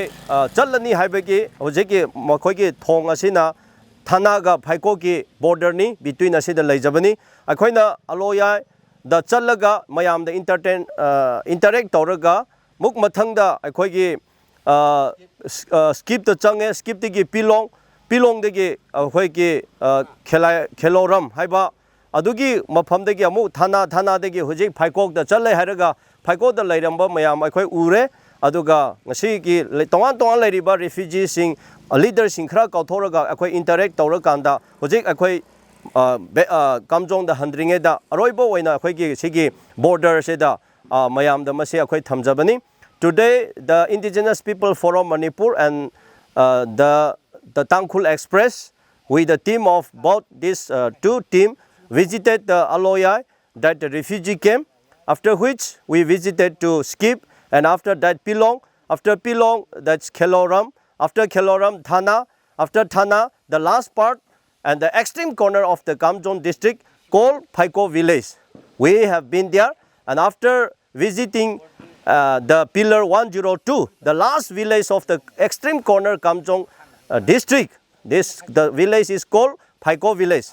ꯆꯠꯂꯅꯤ ꯍꯥꯏꯕꯒꯤ ꯍꯧꯖꯤꯛꯀꯤ ꯃꯈꯣꯏꯒꯤ ꯊꯣꯡ ꯑꯁꯤꯅ ꯊꯥꯅꯥꯒ ꯐꯩꯀꯣꯛꯀꯤ ꯕꯣꯔꯗꯔꯅꯤ, ꯕꯤꯇ꯭ꯋꯤꯟ ꯑꯁꯤꯗ ꯂꯩꯖꯕꯅꯤ꯫ ꯑꯩꯈꯣꯏꯅ ꯑꯂꯣꯌꯥꯏꯗ ꯆꯠꯂꯒ ꯃꯌꯥꯝꯗ ꯏꯟꯇꯔꯇꯦꯟ ꯏꯟꯇꯔꯦꯛ ꯇꯧꯔꯒ ꯃꯨꯛ ꯃꯊꯪꯗ ꯑꯩꯈꯣꯏꯒꯤ ꯁ꯭ꯀꯤꯞꯇ ꯆꯪꯉꯦ꯫ ꯁ꯭ꯀꯤꯞꯇꯒꯤ ꯄꯤꯂꯣꯡ, ꯄꯤꯂꯣꯡꯗꯒꯤ ꯑꯩꯈꯣꯏꯒꯤ ꯈꯦꯂꯥꯏ ꯈꯦꯂꯣꯔꯝ ꯍꯥꯏꯕ ꯑꯗꯨꯒꯤ ꯃꯐꯝꯗꯒꯤ ꯑꯃꯨꯛ ꯊꯥꯅꯥ, ꯊꯥꯅꯥꯗꯒꯤ ꯍꯧꯖꯤꯛ ꯐꯩꯀꯣꯛꯇ ꯆꯠꯂꯦ ꯍꯥꯏꯔꯒ ꯐꯩꯀꯣꯛꯇ ꯂꯩꯔꯝꯕ ꯃꯌꯥꯝ ꯑꯩꯈꯣꯏ ꯎꯔꯦ꯫ ꯑꯗꯨꯒ ꯉꯁꯤꯒꯤ ꯂꯩ- ꯇꯣꯉꯥꯟ ꯇꯣꯉꯥꯟ ꯂꯩꯔꯤꯕ ꯔꯤꯐ꯭ꯌꯨꯖꯤꯁꯤꯡ, ꯂꯤꯗꯔꯁꯤꯡ ꯈꯔ ꯀꯧꯊꯣꯛꯂꯒ ꯑꯩꯈꯣꯏ ꯏꯟꯇꯔꯦꯛ ꯇꯧꯔꯀꯥꯟꯗ ꯍꯧꯖꯤꯛ ꯑꯩꯈꯣꯏ ꯀꯥꯝꯖꯣꯡꯗ ꯍꯟꯗ꯭ꯔꯤꯉꯩꯗ ꯑꯔꯣꯏꯕ ꯑꯣꯏꯅ ꯑꯩꯈꯣꯏꯒꯤ ꯁꯤꯒꯤ ꯕꯣꯔꯗꯔꯁꯤꯗ ꯃꯌꯥꯝꯗ ꯃꯁꯤ ꯑꯩꯈꯣꯏ ꯊꯝꯖꯕꯅꯤ꯫ Today, the Indigenous People Forum Manipur and uh, the, the Tangkhul Express, with the team of both these uh, two team, visited the Aloyai, that the refugee camp, after which we visited to Skip, and after that Pilong, after Pilong, that's Kheloram, after Kheloram, Thana, after Thana, the last part and the extreme corner of the Kamjong district called Phaiko village. We have been there, and after visiting uh, the pillar one zero two, the last village of the extreme corner Kamjong uh, district, this the village is called Phaiko village.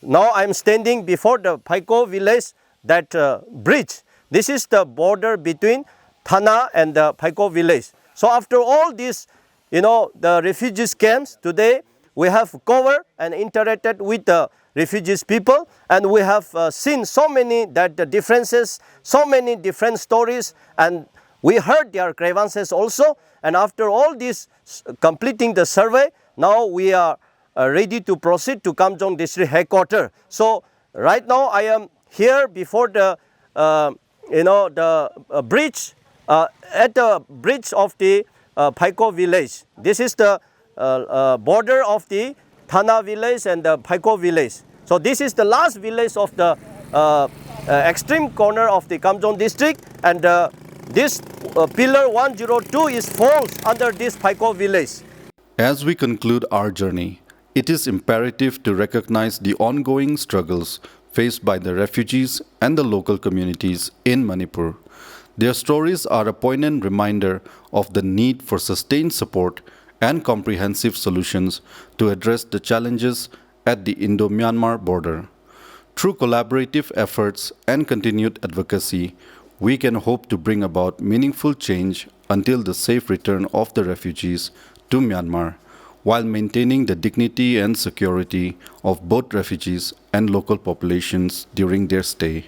Now I am standing before the Phaiko village, that uh, bridge. This is the border between Thana and the Phaiko village. So after all this, you know, the refugees camps, today we have covered and interacted with the refugees people, and we have uh, seen so many that the differences, so many different stories, and we heard their grievances also. And after all this, s- completing the survey, now we are uh, ready to proceed to Kamjong District Headquarter. So right now I am here before the, uh, you know, the uh, bridge, uh, at the bridge of the uh, Phaiko village. This is the uh, uh, border of the Thana village and the Phaiko village. So this is the last village of the uh, uh, extreme corner of the Kamjong district, and uh, this uh, pillar one zero two is falls under this Phaiko village. As we conclude our journey, it is imperative to recognize the ongoing struggles faced by the refugees and the local communities in Manipur. Their stories are a poignant reminder of the need for sustained support and comprehensive solutions to address the challenges at the Indo Myanmar border. Through collaborative efforts and continued advocacy, we can hope to bring about meaningful change until the safe return of the refugees to Myanmar, while maintaining the dignity and security of both refugees and local populations during their stay.